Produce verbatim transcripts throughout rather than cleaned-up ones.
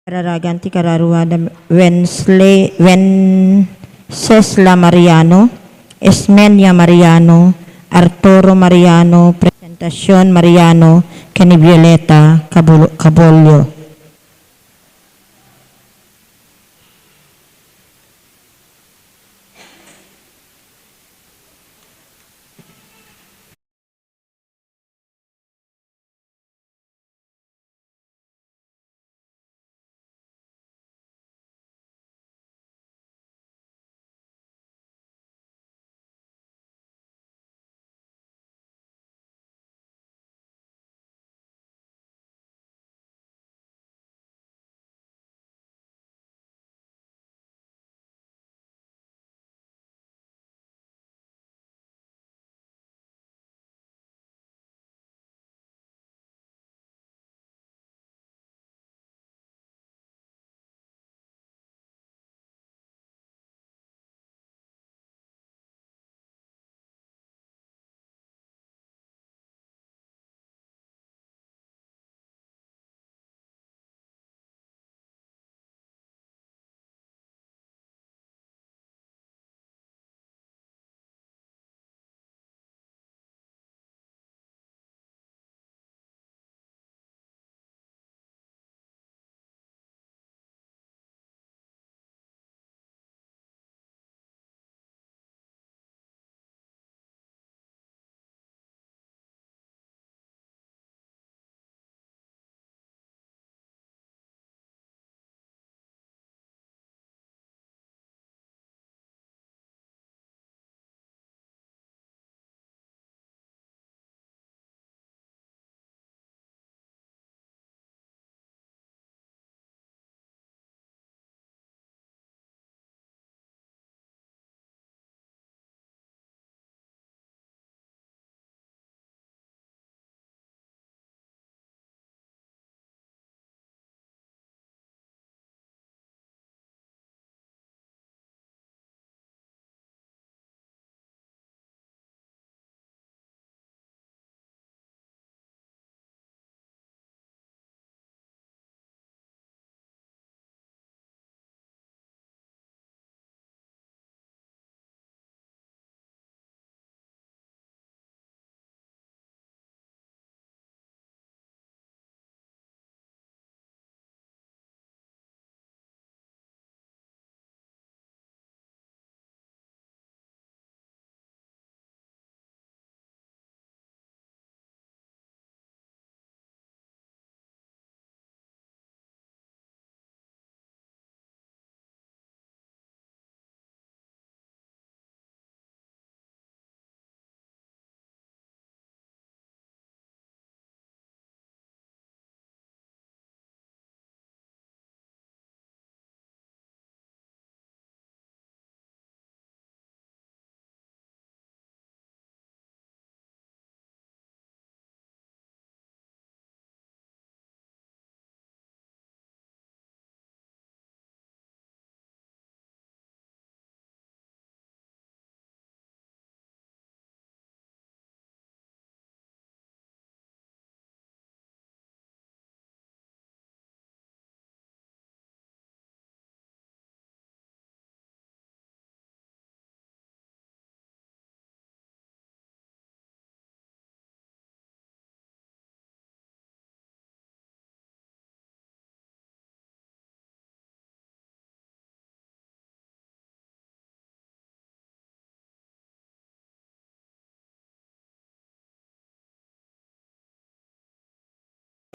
Kararagan ti kararua da Wensley, Wencesla Mariano, Esmenia Mariano, Arturo Mariano, Presentacion Mariano, ken ni Violeta Cabul-, Cabollo.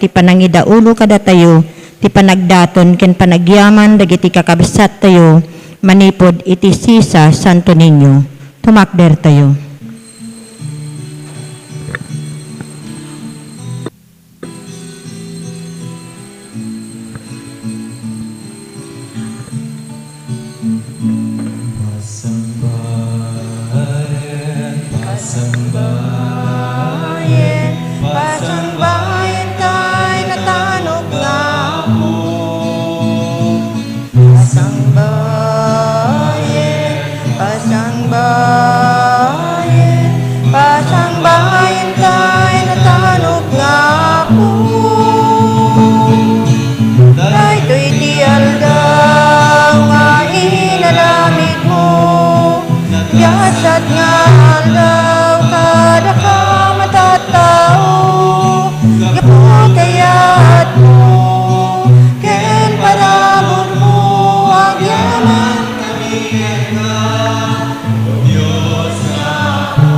Ti panangidaulo kadatayo ti panagdaton ken panagyaman dagiti kakabsattayo manipud iti Sisa Santo Niño. Tumakdertayo. Pasangbayen, pasangbayen, pasangbayen tay natanok nga Apo. Pasangbayen, pasangbayen, pasangbayen tay natanok nga Apo. Daytoy ti nga aldaw kadaka, matattao, gapu ta yaatmo ken panaburmo, agyaman kami kenka, O Dios nga Apo.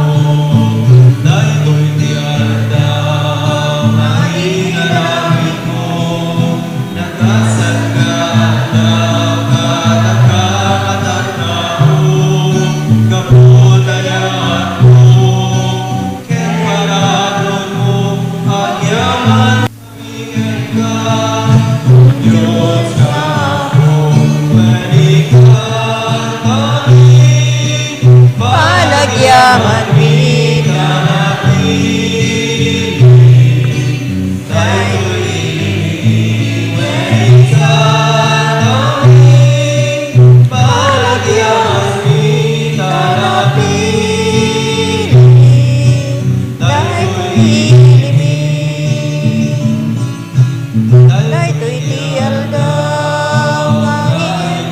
Daytoy ti aldaw nga inaramidmo. Nagasat nga aldaw kadaka, matattao, gapu ta yaatmo ken panaburmo, agyaman kami kenka, O Dios nga Apo. Wen ikankami panagyamanmi ta napili. Daytoy ilimmi, wen ikankami panagyamanmi ta napili. Daytoy ilimmi. Daytoy ti aldaw nga in-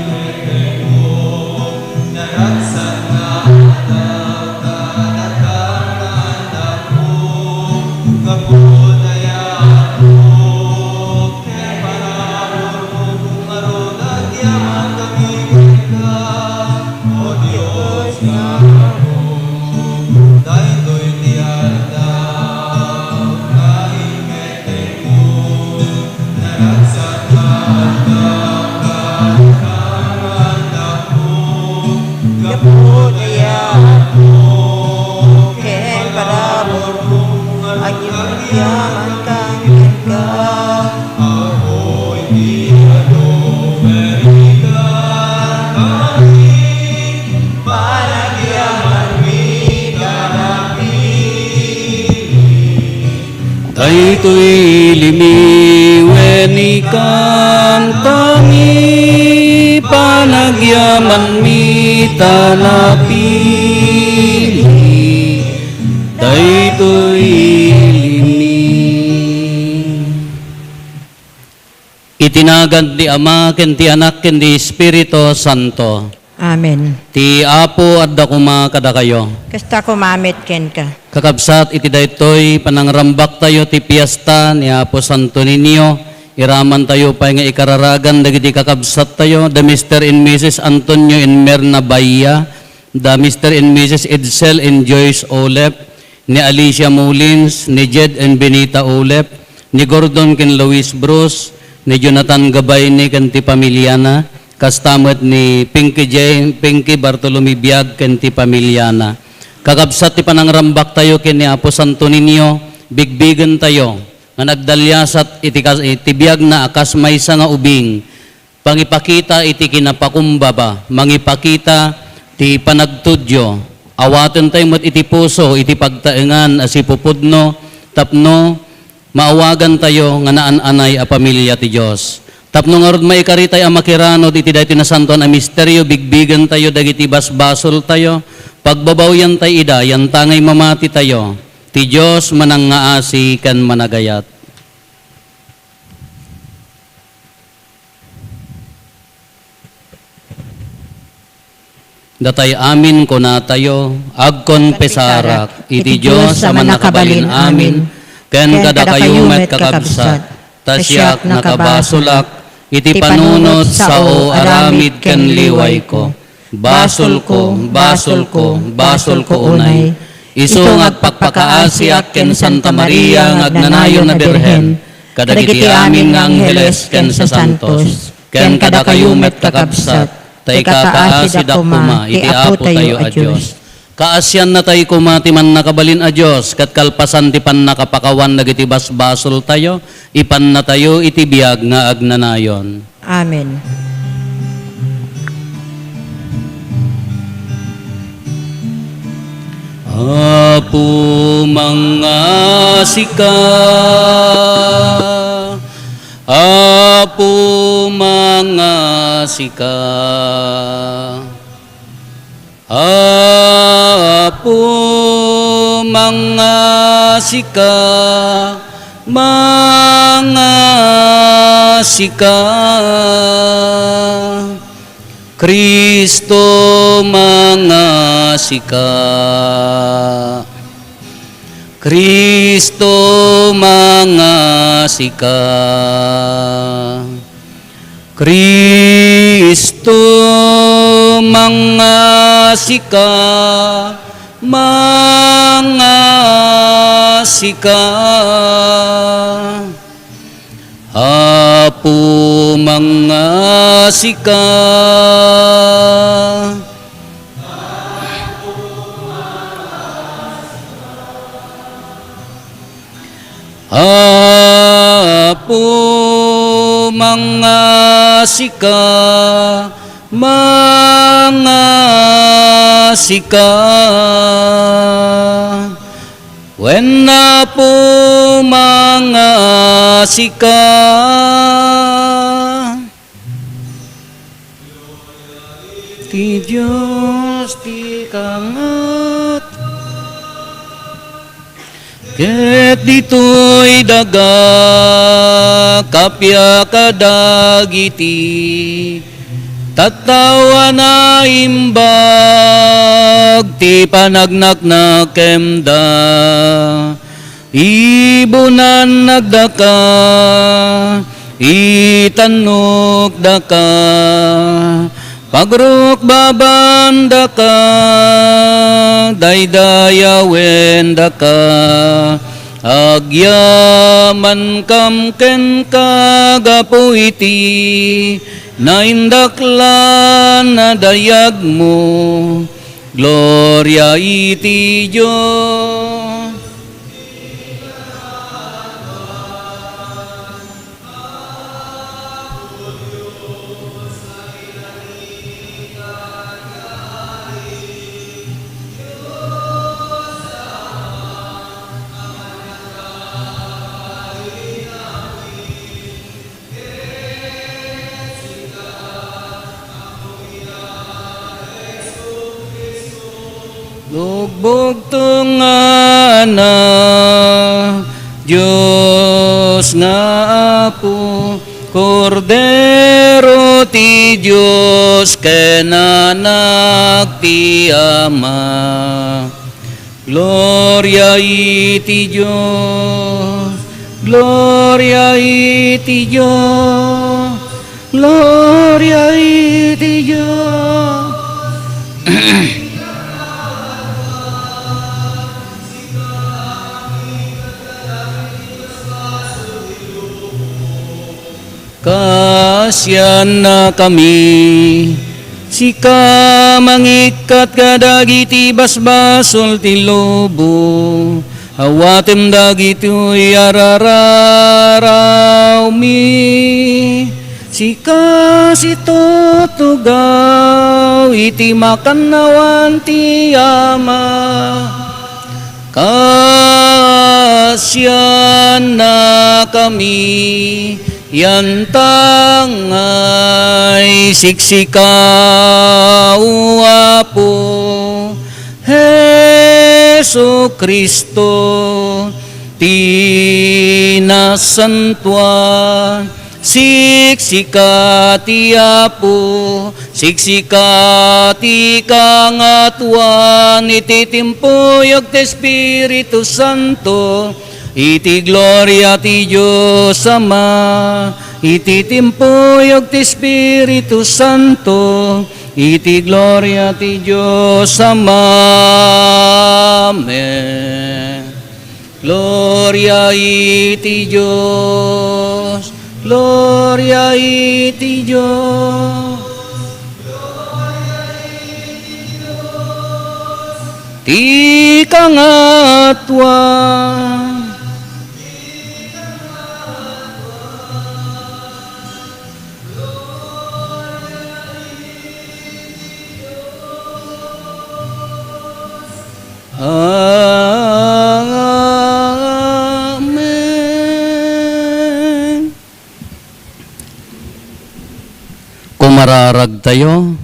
Naragsak nga aldaw kadaka, nga andakmo, gapu ta yaatmo ken panaburmo, ngarud, agyaman kami kenka, O Dios nga Apo. Daytoy ti aldaw nga inmet- Daytoy ilimmi wen ikankami, panagyamanmi ta napili. Daytoy ilimmi. Iti nagan ti Ama, ken ti Anak, ken ti Espiritu Santo. Amen. Ti Apo adda koma kadakayo. Kasta koma met kenka. Kakabsat, iti daytoy panangrambaktayo ti piesta ni Apo Santo Niño, iramantayo pay nga ikararagan dagiti kakabsattayo, da Mister and Missus Antonio and Merna Baya, da Mister and Missus Edsel and Joyce Olep, ni Alicia Mullins, ni Jed and Benita Olep, ni Gordon ken Luis Bruce, ni Jonathan Gabayni ken ti pamiliana, kasta met ni Pinky J, Pinky Bartolome Biag ken ti pamiliana. Kakabsat ti panangrambaktayo ken ni Apo Santo Niño, bigbigentayo nga nagdaliasat iti kas-, iti biagna a kas maysa nga ubing, pangipakita iti kinapakumbaba, mangipakita ti panagtudyo. Awatentayo met iti puso iti pagtaengan a sipupudno tapno maawagantayo nga naan-anay a pamilia ti Dios. Tapno ngarud maikaritay a makiranod iti daytoy nasantoan a misterio, bigbigentayo dagiti basbasoltayo, pagbabawyantay ida, yantangay mamatitayo. Ti Dios manangngaasi ken managayat. Datay amin kunatayo, agkonpesarak iti Dios a Mannakabalin-amin, ken kadakayo met, kakabsat, ta siak nakabasolak iti panunot, sao, aramid ken liwayko. Basolko, basolko, basolko unay. Isu nga agpakpakaasiak ken Santa Maria nga agnanayon a Birhen, kadagiti amin nga angheles ken sasantos, ken kadakayo met, kakabsat, ta ikakaasidak koma iti Apotayo a Dios. Kaasiannatay koma ti Mannakabalin a Dios, ket kalpasan ti pannakapakawan dagiti basbasoltayo, ipannatayo iti biag nga agnanayon. Amen. Apo, mangngaasika. Apo, mangngaasika. Apo, mangngaasika, mangngaasika. Cristo, mangngaasika. mangasika. Cristo, mangasika. Cristo, mangasika, mangasika. Apo, mangasika. Apo, mangasika, mangasika. Wen, Apo, mangasika. Ti Dios ti kangat. Ket ditoy daga, kappia kadagiti tattao a naimbag ti panagnaknakemda. Ibunannakdaka, itannukdaka, pagrukbabandaka, daydayawendaka, agyamankam kenka gapu iti naindaklan a dayagmo. Gloria iti Dios. Lugbogto nga Anak, Dios nga Apo, Kordero ti Dios ken Anak ti Ama. Gloria iti Dios, gloria iti Dios, gloria iti Dios. Kaasiannakami, sika mangikkat kadagiti basbasol ti lubong, awatem dagitoy a rararawmi. Sika situtugaw iti makannawan ti Ama. Kaasiannakami, yantangay siksika, O Apo Jesu-Cristo, ti nasantoan. Siksika ti Apo, siksika ti Kangatoan, iti timpuyog ti Espiritu Santo, iti gloria ti Dios Ama, iti timpuyog ti Espiritu Santo, iti gloria ti Dios Ama. Amen. Gloria iti Dios, gloria iti Dios. Ti kangatoan. Amen. Kumararagtayo.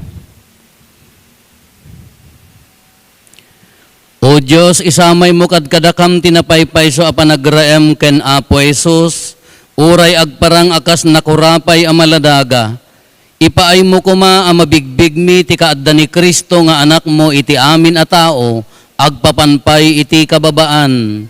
O Dios, isamaymo kadkadakam ti napaypayso a panagraem ken Apo Jesus, uray agparang a kas nakurapay a maladaga. Ipaaymo koma a mabigbigmi ti kaadda ni Cristo nga Anakmo iti amin a tao, agpapan pay iti kababaan.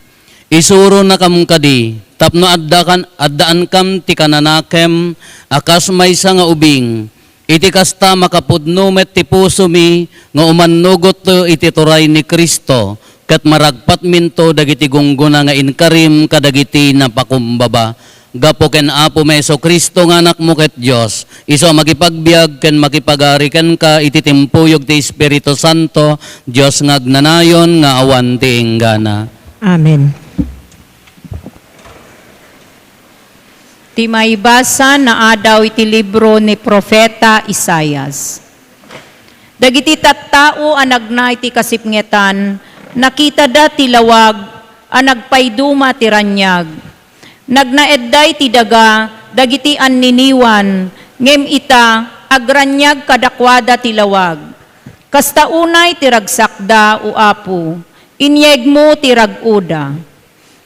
Isuronakam kadi, tapno addakan, addaankam ti kananakem a kas maysa nga ubing. Iti kasta, makapudno met ti pusomi nga umannogotto iti turay ni Cristo, ket maragpatminto dagiti gunggona nga inkarim kadagiti napakumbaba. Gapu ken Apomi Jesu-Cristo nga Anakmo ket Dios, isu a makipagbiag ken makipagari kenka iti timpuyog ti Espiritu Santo, Dios nga agnanayon nga awan ti inggana. Amen. Ti maibasa naadaw iti libro ni Profeta Isaias. Dagiti tattao a nagna iti kasipngetan, nakitada ti lawag a nagpaiduma ti raniag. Nagnaedday ti daga dagiti anniniwan, ngem ita, agraniag kadakuada ti lawag. Kasta unay ti ragsakda, O Apo, inyegmo ti rag-oda.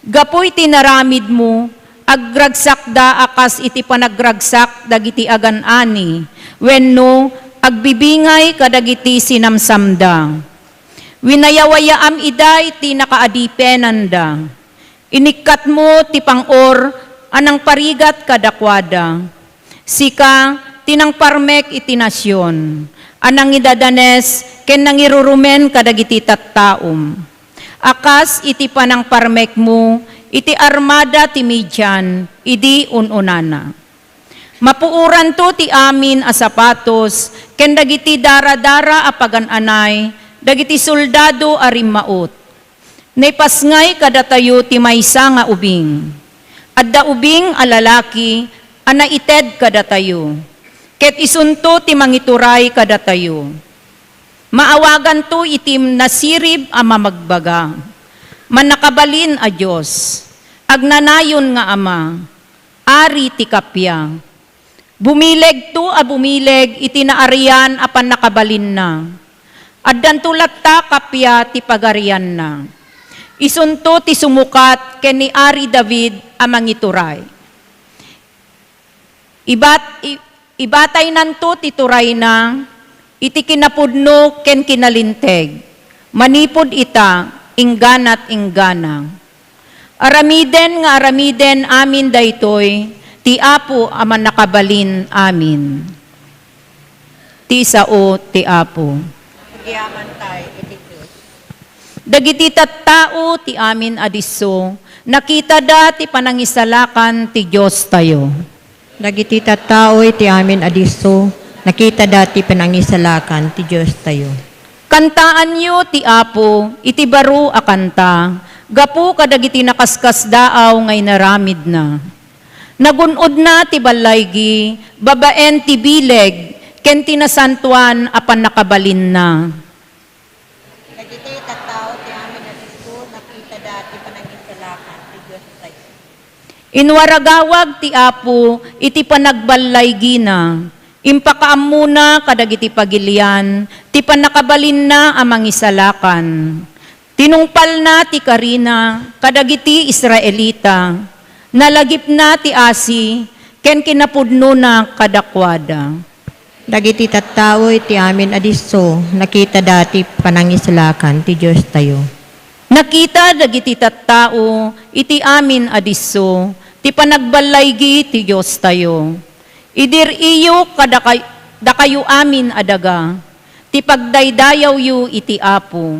Gapu iti naramidmo, agragsakda a kas iti panagragsak dagiti agan-ani, wenno agbibingay kadagiti sinamsamda. Winayawayaam ida iti nakaadipenanda. Inikkatmo ti pang-or a nangparigat kadakuada. Sika ti nangparmek iti nasion a nangidadanes ken nangirurumen kadagiti tattaom. A kas iti panangparmekmo iti armada ti Midian idi un-unana. Mapuoranto ti amin a sapatos ken dagiti daradara a pagan-anay dagiti soldado a rimmaut. Naipasngay kadatayo ti maysa nga ubing. Adda ubing a lalaki a naited kadatayo, ket isunto ti mangituray kadatayo. Maawaganto iti nasirib a mamagbaga, Mannakabalin a Dios, Agnanayon nga Ama, Ari ti kappia. Bumilegto a bumileg iti naarian a pannakabalinna. Addanto latta kappia ti pagarianna. Isunto ti sumukat ken ni Ari David a mangituray. Ibat-, i-, ibataynanto ti turayna iti kinapudno ken kinalinteg. Manipud ita, ingganat inggana. Aramiden nga aramiden amin daytoy ti Apo a Mannakabalin Amin. Ti sao ti Apo. Agyamantay iti Dios. Dagiti tattao ti amin a disso, nakitada ti panangisalakan ti Diostayo. Dagiti tattao iti amin a disso, nakitada ti panangisalakan ti Diostayo. Kantaanyo ti Apo iti baro a kanta, gapu kadagiti nakaskasdaaw nga inaramidna. Nagun-odna ti ballaygi babaen ti bileg ken ti nasantoan a pannakabalinna. Dagiti tattao ti amin a disso, nakitada ti panangisalakan ti Diostayo. Inwaragawag ti Apo iti panagballaygina. Impakaammona kadagiti pagilian ti pannakabalinna a mangisalakan. Tinungpalna ti karina kadagiti Israelita. Nalagipna ti asi ken kinapudnona kadakuada. Dagiti tattao iti amin a disso, nakitada ti panangisalakan ti Diostayo. Nakita dagiti tattao iti amin a disso ti panagballaygi ti Diostayo. Idir-iyo kadakay-, dakayo amin a daga ti pagdaydayawyo iti Apo.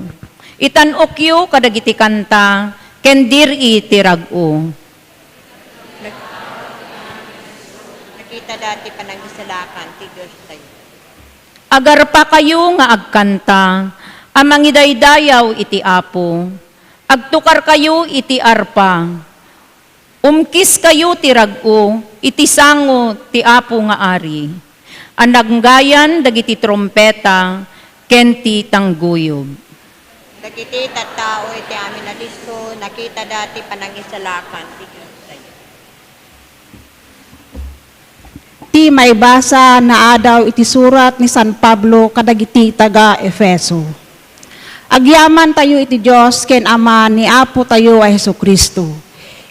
Itan-okyo kadagiti kanta ken dir-i ti rag-o. Nakitada ti panangisalakan ti Diostayo. Agarpakayo nga agkanta a mangidaydayaw iti Apo. Agtukarkayo iti arpa. Umkiskayo ti rag-o iti sango ti Apo nga Ari, a nanggayan dagiti trumpeta ken ti tangguyob. Dagiti tattao iti amin a disso, nakitada ti panangisalakan ti Diostayo. Ti maibasa naadaw iti surat ni San Pablo kadagiti taga-Efeso. Agyamantayo iti Dios ken Ama ni Apotayo a Jesu-Cristo.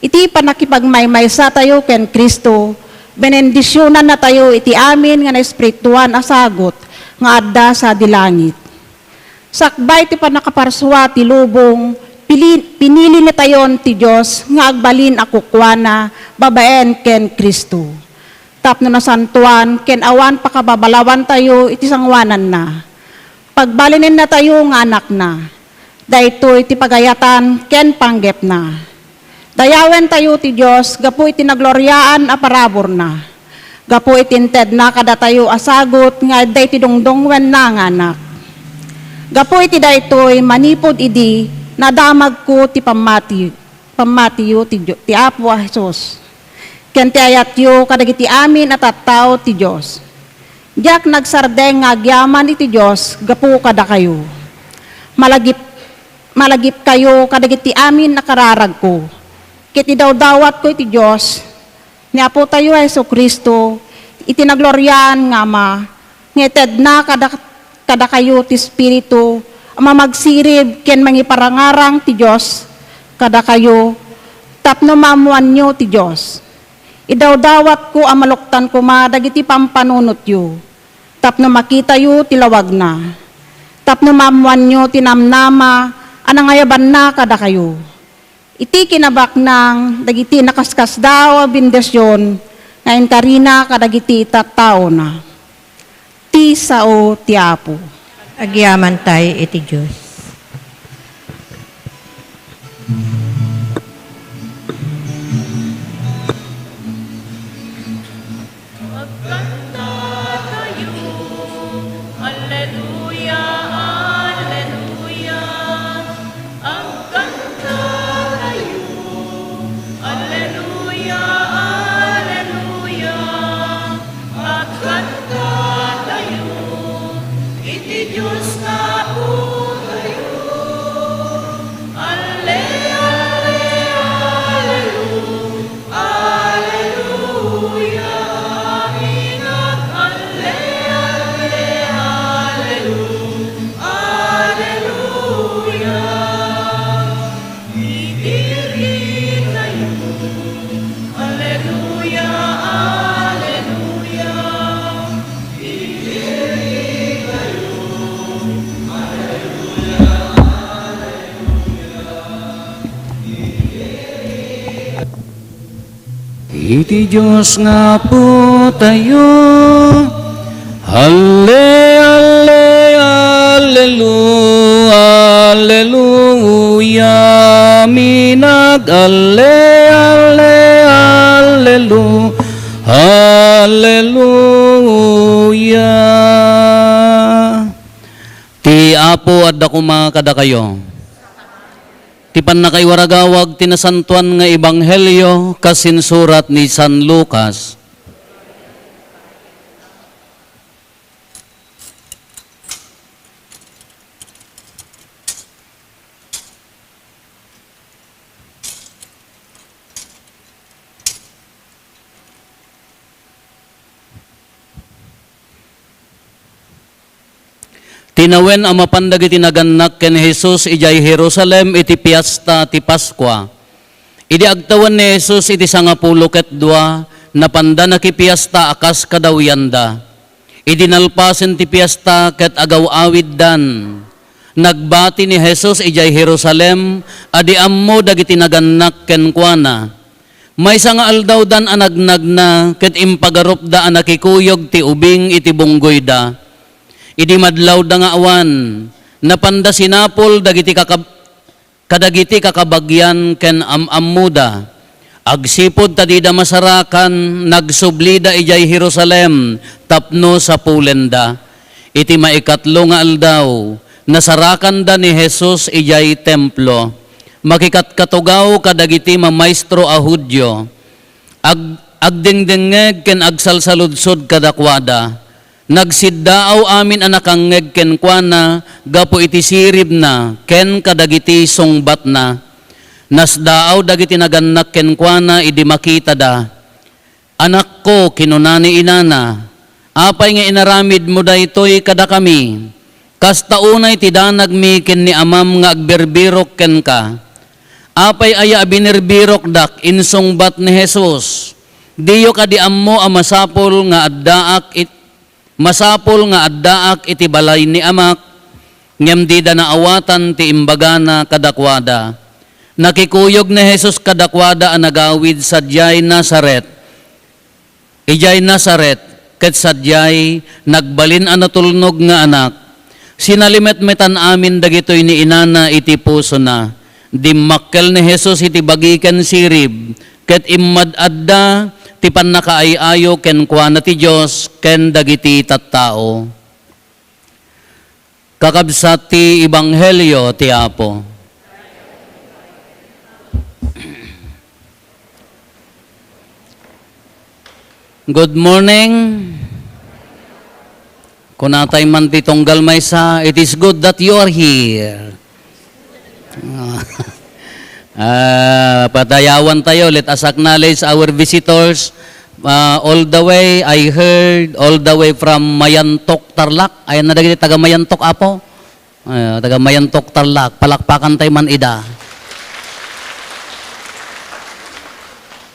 Iti pannakipagmaymaysatayo ken Cristo, Benendisionannatayo iti amin nga naespirituan a sagut nga adda sadi langit. Sakbay ti pannakaparsua ti lubong, pili-, pinilinatayon ti Dios nga agbalin a kukuana babaen ken Cristo, tapno nasantoan ken awan pakababalawantayo iti sangoananna. Pagbalinennatayo nga anakna. Daytoy ti pagayatan ken panggepna. Dayawentayo ti Dios gapu iti nagloriaan a paraburna, gapu iti intedna kadatayo a sagut nga adda iti dungdungngoenna nga Anak. Gapu iti daytoy, manipud idi, nadamagko ti pammati-, pammatiyo ti Dio-, ti Apo a Jesus, ken ti ayatyo kadagiti amin a tattao ti Dios. Diak nagsardeng nga agyaman iti Dios gapu kadakayo. Malagip-, malagipkayo kadagiti amin a kararagko, ket idawdawatko iti Dios, ni Apotayo a Jesu-Cristo, iti nagloriaan nga Ama, nga itedna kada-, kadakayo ti Espiritu a mamagsirib ken mangiparangarang ti Dios kadakayo tapno maammoanyo ti Dios. Idawdawatko a maluktan koma dagiti pampanunotyo tapno makitayo ti lawagna, tapno maammoanyo ti namnama a nangayabanna kadakayo. Iti kinabaknang dagiti nakaskasdaaw a bendision nga inkarina kadagiti tattaona. Ti sao ti Apo. Agyamantay iti Dios. Agkantatayo, Alleluia, Alleluia. Agkantatayo, Alleluia, Alleluia. Agkantatayo iti Dios nga Apotayo. Alle, alle, alleluia. Alleluia, amin, alle, alle, alleluia. Iti ritayo. Alleluia, alleluia. Iti ritayo. Alleluia, alleluia. Iti Dios nga Apotayo. Alle, alle, allelu-, alleluia. Minag-alle, alle, allelu-, alleluia. Ti Apo adda koma kadakayo. Ti pannakaiwaragawag ti nasantoan nga ebanghelio kas insurat ni San Lucas. Tinawen a mapan dagiti nagannak ken Jesus idiay Jerusalem iti Piesta ti Paskua. Idi agtawen ni Jesus iti sangapulo ket dua, napanda nakipiesta a kas kadawianda. Idi nalpasen ti piesta ket agaw-awiddan, nagbati ni Jesus idiay Jerusalem a di ammo dagiti nagannak kenkuana. Maysa nga aldawdan a nagnagna ket impagarupda a nakikuyog ti ubing iti bunggoyda. Idi madlawda nga awan, napanda sinapul dagiti kakab-, kadagiti kakabagian ken am-ammoda. Agsipud ta dida masarakan, nagsublida idiay Jerusalem tapno sapulenda. Iti maikatlo nga aldaw, nasarakanda ni Jesus idiay Templo. Makikatkatugaw kadagiti mamaestro a Judio. Ag-, agdengdengngeg ken agsalsaludsod kadakuada. Nagsiddaaw amin a nakangngeg kenkuana gapu iti siribna ken kadagiti sungbatna. Nasdaaw dagiti nagannak kenkuana idi makitada. "Anakko," kinuna ni inana, "apay nga inaramidmo daytoy kadakami? Kasta unay ti danagmi ken ni amam nga agbirbirok kenka." "Apay aya a binirbirokdak?" insungbat ni Jesus. Diyo kadi ammo a masapul nga addaak it-, masapul nga addaak iti balay ni Amak, ngem dida naawatan ti imbagana kadakuada. Nakikuyog ni Jesus kadakuada a nagawid sadiay Nazaret. Idiay Nazaret, ket sadiay, nagbalin a natulnog nga anak. Sinalimetmetan amin dagitoy ni inana iti pusona. Dimmakkel ni Jesus iti bagi ken sirib, ket imad-adda ti pannakaay-ayo kenkuana ti Dios ken dagiti tattao. Kakabsat ti ebanghelio ti Apo. Good morning. Kunatay man ti tunggal maysa, it is good that you are here. Ah, padayawan tayo. Let us acknowledge our visitors. Ah, all the way, I heard, all the way from Mayantok, Tarlac. Ayan na dagiti taga Mayantok, Apo. Ah, taga Mayantok, Tarlac. Palakpakan tayo man ida.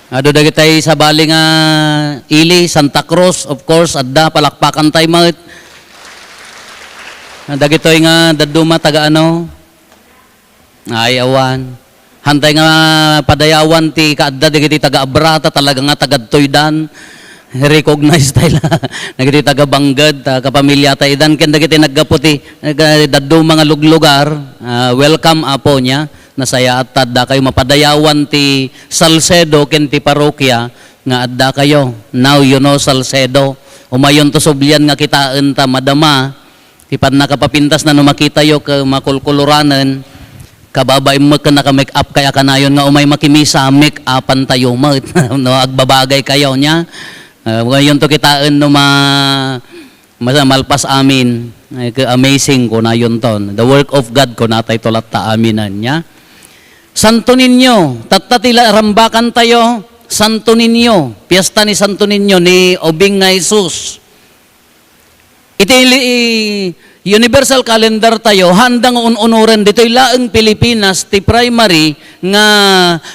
Adu dagitay sabali nga ili, Santa Cruz, of course, adda, palakpakan tayo met. Dagitoy nga dadduma, taga ano? Ay, awan. Hantay nga padayawan ti kaadda dagiti taga Abra, ta talaga nga tagadtoy dan. Recognize tayo la. Dagiti taga Bangged, ta kapamilya tayo dan, ken dagiti naggapu ti, nag-, dadduma nga luglugar. Ah, welcome, Apo, nia. Nasayaat ta adda kayo mapadayawan ti Salcedo ken ti parokia nga adda kayo. Now you know Salcedo. Umayon to sublian nga kitaen ta madama. Ti pannakapapintasna no makitayo ket makulkuloranen, kababain met ken naka-make up kay a kanayon nga umay makimisa, make upan tayo met. No, agbabagay kayo nia. Ah, umayon to kitaen no ma-, Mas-, malpas amin, ay, ka-, amazing, kunayonton. The work of God, kunatayto latta aminen, nia. Santo Niño, tatta ti la-, rambakan tayo, Santo Niño, piesta ni Santo Niño, ni ubing nga Jesus. Iti li-, universal calendar tayo, haanda nga un-unoren, ditoy laeng Pilipinas, ti primary nga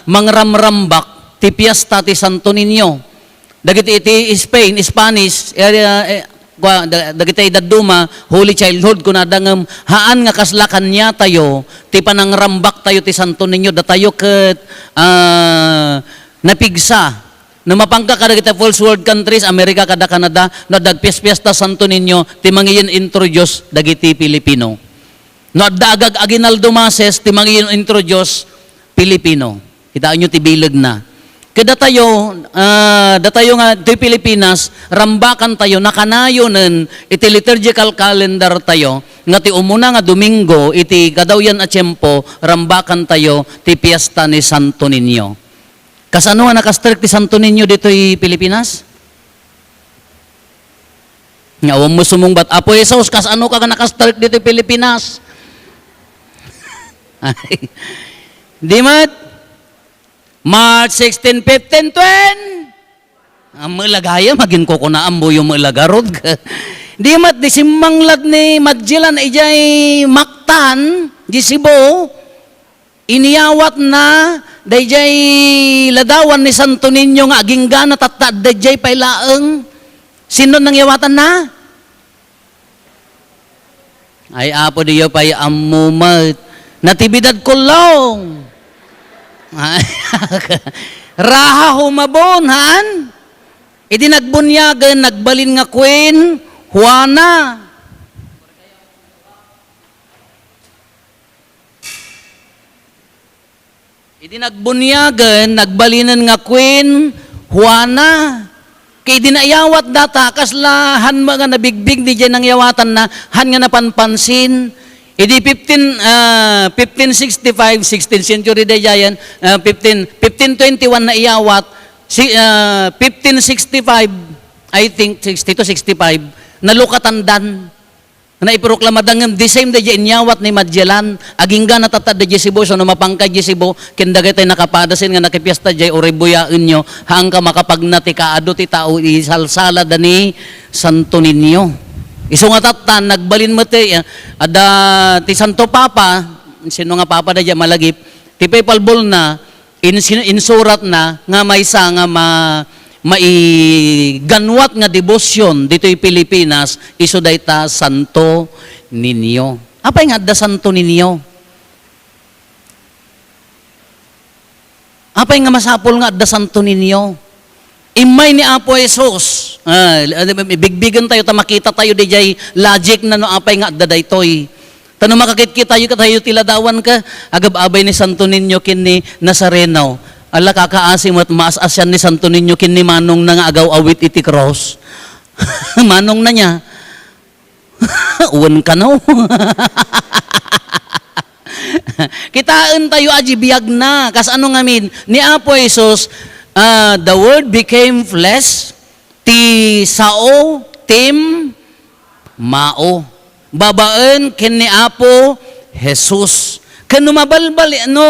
mangramrambak ti piesta ti Santo Niño. Dagiti iti Spain, Spanish, eh, eh, kua-, da-, dagiti dadduma, Holy Childhood, kunada ngem, haan nga kasla kaniatayo, ti panangrambak tayo ti Santo Niño, datayo ket, ah, napigsa. No mapangka kadagiti first world countries, America kada Canada, no adda agpiaspiesta Santo Niño, ti mangiin-introduce dagiti Pilipino. No adda agag-, aguinaldo masses, ti mangiin-introduce, Pilipino. Kitaenyo ti bilegna. Ket datayo, ah, datayo nga ti Pilipinas, rambakan tayo, nakanayonen iti liturgical calendar tayo, nga ti umuna nga Domingo iti kadawyan a tiempo, rambakan tayo ti piesta ni Santo Niño. Kasano nga nakastrek ti Santo Niño ditoy Pilipinas? Nga awan mo sumungbat, "Apo Jesus, kasano ka nga nakastrek ditoy Pilipinas?" Ay. Di met. March sixteen, fifteen, twenty. Ang malagaya, magin ko kuna, ambuyo malagarod. Di met, di simmanglad ni Magellan, ijay Mactan, di Cebu. Iniyawatna daydiay ladawan ni Santo Niño nga aginggana tatta daydiay pay laeng. Sino nangyawatanna? Ay, Apo, diyo pay ammo met. Natividad Colong. Raha Humabon, haan? Idi nagbuniagen, nagbalin nga Queen Juana. Idi nagbuniagen, nagbalinen nga Queen Juana. Ket idi naiyawat data, kasla han nga nabigbig daydiay nangyawatanna, han nga napanpansin. Idi fifteen, ah, fifteen sixty-five, sixteenth century daydiayen, ah, fifteen, fifteen twenty-one naiyawat, si, ah, fifteen sixty-five, I think, sixty to sixty-five, nalukatandan. Naiproklamadda ngem the same daydiay inyawat ni Magellan, aginggana tatta daydiay Cebu, so no mapangka daydiay Cebu, ken dagitay nakapadasin nga nakipiesta daydiay, uribuyaenyo, haanka makapagna ti kaadu ti tao, isalsalada ni Santo Niño. Isu nga tatta, nagbalin met ti, ah, adda ti Santo Papa, sino nga Papa daydiay malagip, ti papal bullna, insi-, insuratna nga maysa nga ma-, maiganwat nga debosyon ditoy Pilipinas, isu dayta Santo Niño. Apay nga adda Santo Niño? Apay nga masapul nga adda Santo Niño? Immay ni Apo Jesus. Ah, bigbigen tayo ta makita tayo dijay logic na no apay nga adda daytoy. Ta no makakit-kit tayo, tayo ti ladawan ka, agab-abay ni Santo Niño ken ni Nazareno. Ala, kakaasi met maas-asian ni Santo Niño ken ni manongna nga agaw-awit iti krus. Manongna niya. Wen kano. Kitaen tayo a di biagna. Kas ano ngamin? Ni Apo Jesus, ah, "The Word became flesh," ti sao, tim, mao. Babaen ken ni Apo Jesus. Ken no mabalbal, no,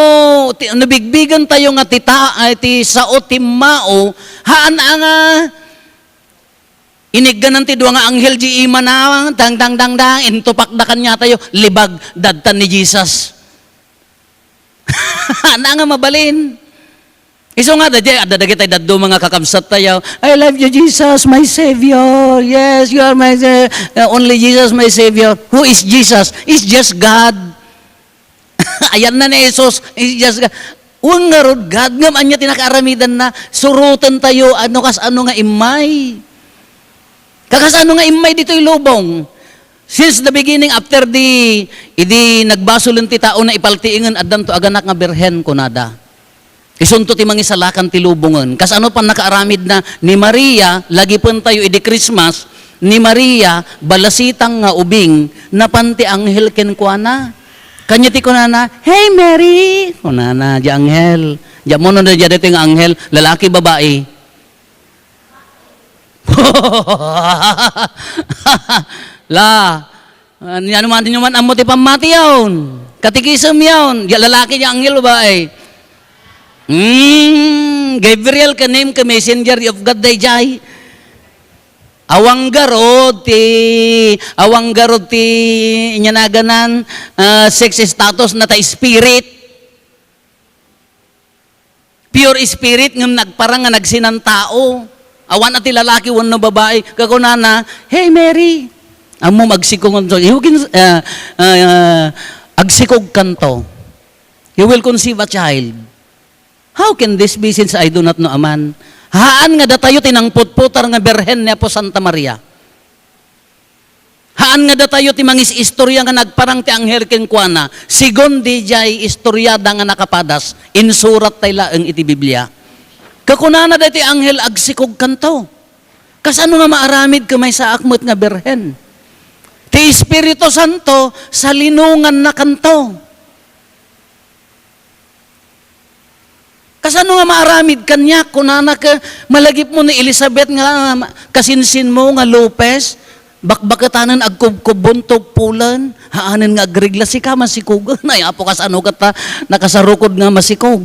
ti, no bigbigen tayo nga ti ta-, ay, ti sao, tim, mao, haan a nga inigganan ti dua nga anghel di imana, dang, dang, dang, dang, intupakda kaniatayo, libag, dadtan ni Jesus. Haan a nga mabalin. Isu nga, dadi, adda dagiti dadduma nga kakabsat tayo, "I love you, Jesus, my Savior. Yes, you are my Sa-, uh, only Jesus, my Savior." Who is Jesus? Is just God. Ayanna ni Jesus, is just God. Wen ngarud, God, ngem ania ti nakaaramidanna? Suroten tayo, ano, kas ano nga immay. Kakas ano nga immay ditoy lubong? Since the beginning, after the, idi nagbasolen ti tao na ipaltiingen, addanto aganak nga birhen, kunada. Isunto ti mangisalakan ti lubongen. Kas ano pannakaaramidna ni Maria, lagipen tayo idi Christmas, ni Maria, balasitang nga ubing, napan ti anghel kenkuana. Kanya ti kunana, "Hey, Mary!" Kunana, di anghel. Di ammo no, di daytoy nga anghel, lalaki, babai. La, ano man, ano man ammo ti pammati yaon? Katekisem yaon. Di lalaki, di anghel, babai. Hmm, Gabriel ka name ka messenger of God, dayjay. Awan garud ti, awan garud ti inyanaganan, ah, sex status na ta spirit. Pure spirit ngem nagparang nga nagsinantao. Awan a ti lalaki wenno babai. Kakunana, "Hey, Mary." Ammom, agsikog kanto. You can, ah, ah, agsikog kanto. You will conceive a child. How can this be since I do not know a man? Haan nga datayo ti nangputputar nga birhen ni Apo Santa Maria. Haan nga datayo ti mangis-istorya nga nagparang ti anghel kenkuana. Segun diay istoriada nga nakapadas, insurat tay laeng iti Biblia. Kakunana daytoy anghel, "Agsikog kanto. Kasano nga maaramid ket maysaak met nga birhen? Ti Espiritu Santo, salinonganna kanto." Kasano nga maaramid kaniak? Kunana ket, malagipmo ni Elizabeth nga kasinsinmo nga Lopez, bakbaketanen agkubkubbon, tuppolen, haanen nga agregla, sika masikogen. Ay, Apo, kasano ket ta nakasarukod nga masikog?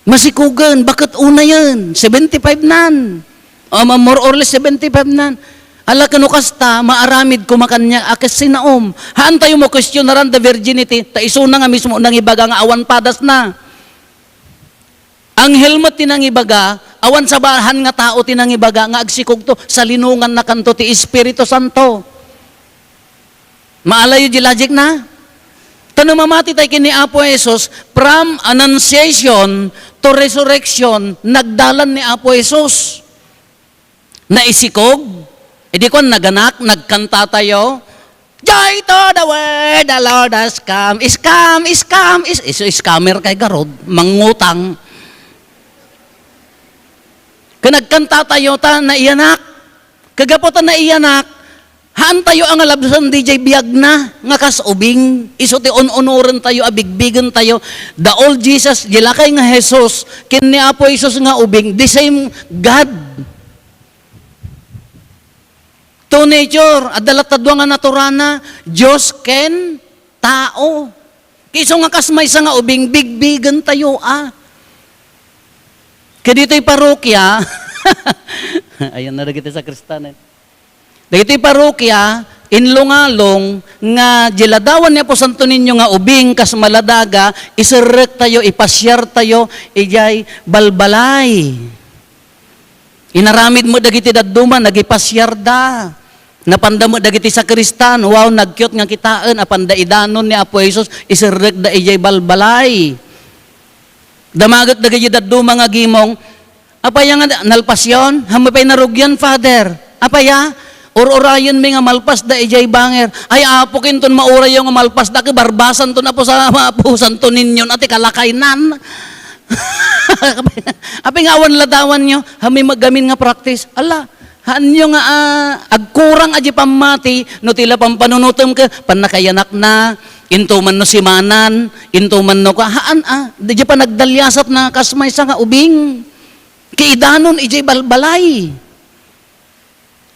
Masikogen, baket unayen, seventy-five nan. O, ma-, more or less seventy-five nan. Ala, ken no kasta, maaramid koma kaniak a ket sinaom. Haan tayo makuestionaran the virginity, ta isuna nga mismo nangibaga nga awan padasna. Anghel met ti nangibaga, awan sabahan nga tao ti nangibaga nga agsikogto, salinonganna kanto ti Espiritu Santo. Maalayo di logic na? Ta no mamati tayo ken ni Apo Jesus, from annunciation to resurrection, nagdalan ni Apo Jesus. Naisikog, idi kuan, naganak, nagkanta tayo, "Joy to the world, the Lord has come, is come, is come, is," isu scammer kay garud, mangutang. Ken nagkanta tayo ta naiyanak. Kagapu ta naiyanak, haan tayo a nga labsen diay biagna nga kas ubing. Isu ti un-unoren tayo a bigbigen tayo. The old Jesus, di lakay nga Jesus, ken ni Apo Jesus nga ubing, the same God. Two nature, adda latta dua nga naturana, Dios ken tao. Isu nga kas maysa nga ubing, bigbigen tayo a. Kaditoy parokya, ayan na dagiti sakristan, eh. Dagiti parokya, inlungalong nga di ladawan ni Apo Santo Niño nga ubing kas maladaga, iserrek tayo, ipasiar tayo, idiay balbalay. Inaramid met dagiti dadduma, nagipasiarda. Napanda met dagiti sakristan, wow, nagkiot nga kitaen, apanda idanon ni Apo Jesus, iserrekda idiay balbalay. Damaget dagiti dadduma nga agimong, "Apay nga nalpasyon? Haanmi pay narugian, Father. Apay a? Ur-urayenmi nga malpasda idiay banger." "Ay, Apo, inton maurayyo nga malpasda, ket barbasanton, Apo, sa, Apo, Santo Niño, a ti kalakaynan." Apay nga awan ladawanyo? Haanmi met gamin nga practice. Ala, haanyo nga, ah, agkurang a di pammati, no ti la pampanunotem ket pannakayanakna, intoman no simanan, intoman no ka, haan, ah, di panagdaliasatna kas maysa nga ubing. Kaidanon idiay balbalay.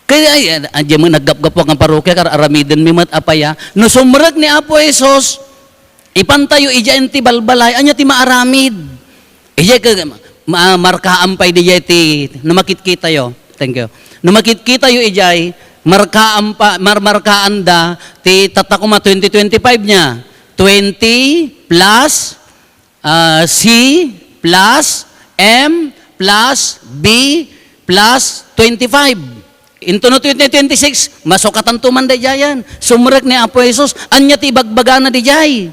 Kaya, ay, ay, ay, di mo naggapgapuak nga parokya, kar-, aramidenmi met, apay a. No sumrek ni Apo Jesus, ipantayo idiay ti balbalay, ania ti maaramid? Idiay ka, ma-, markaan pay didiay ti, no makitkitayo. Thank you. No makitkitayo idiay, markaan pa, mar-, markaanda ti tatta koma twenty twenty-five niya. Twenty plus ah, C plus M plus B plus twenty-five. Into no twenty twenty-six, masukatanto man daydiayen. Sumrek ni Apo Jesus, ania ti ibagbagana didiay?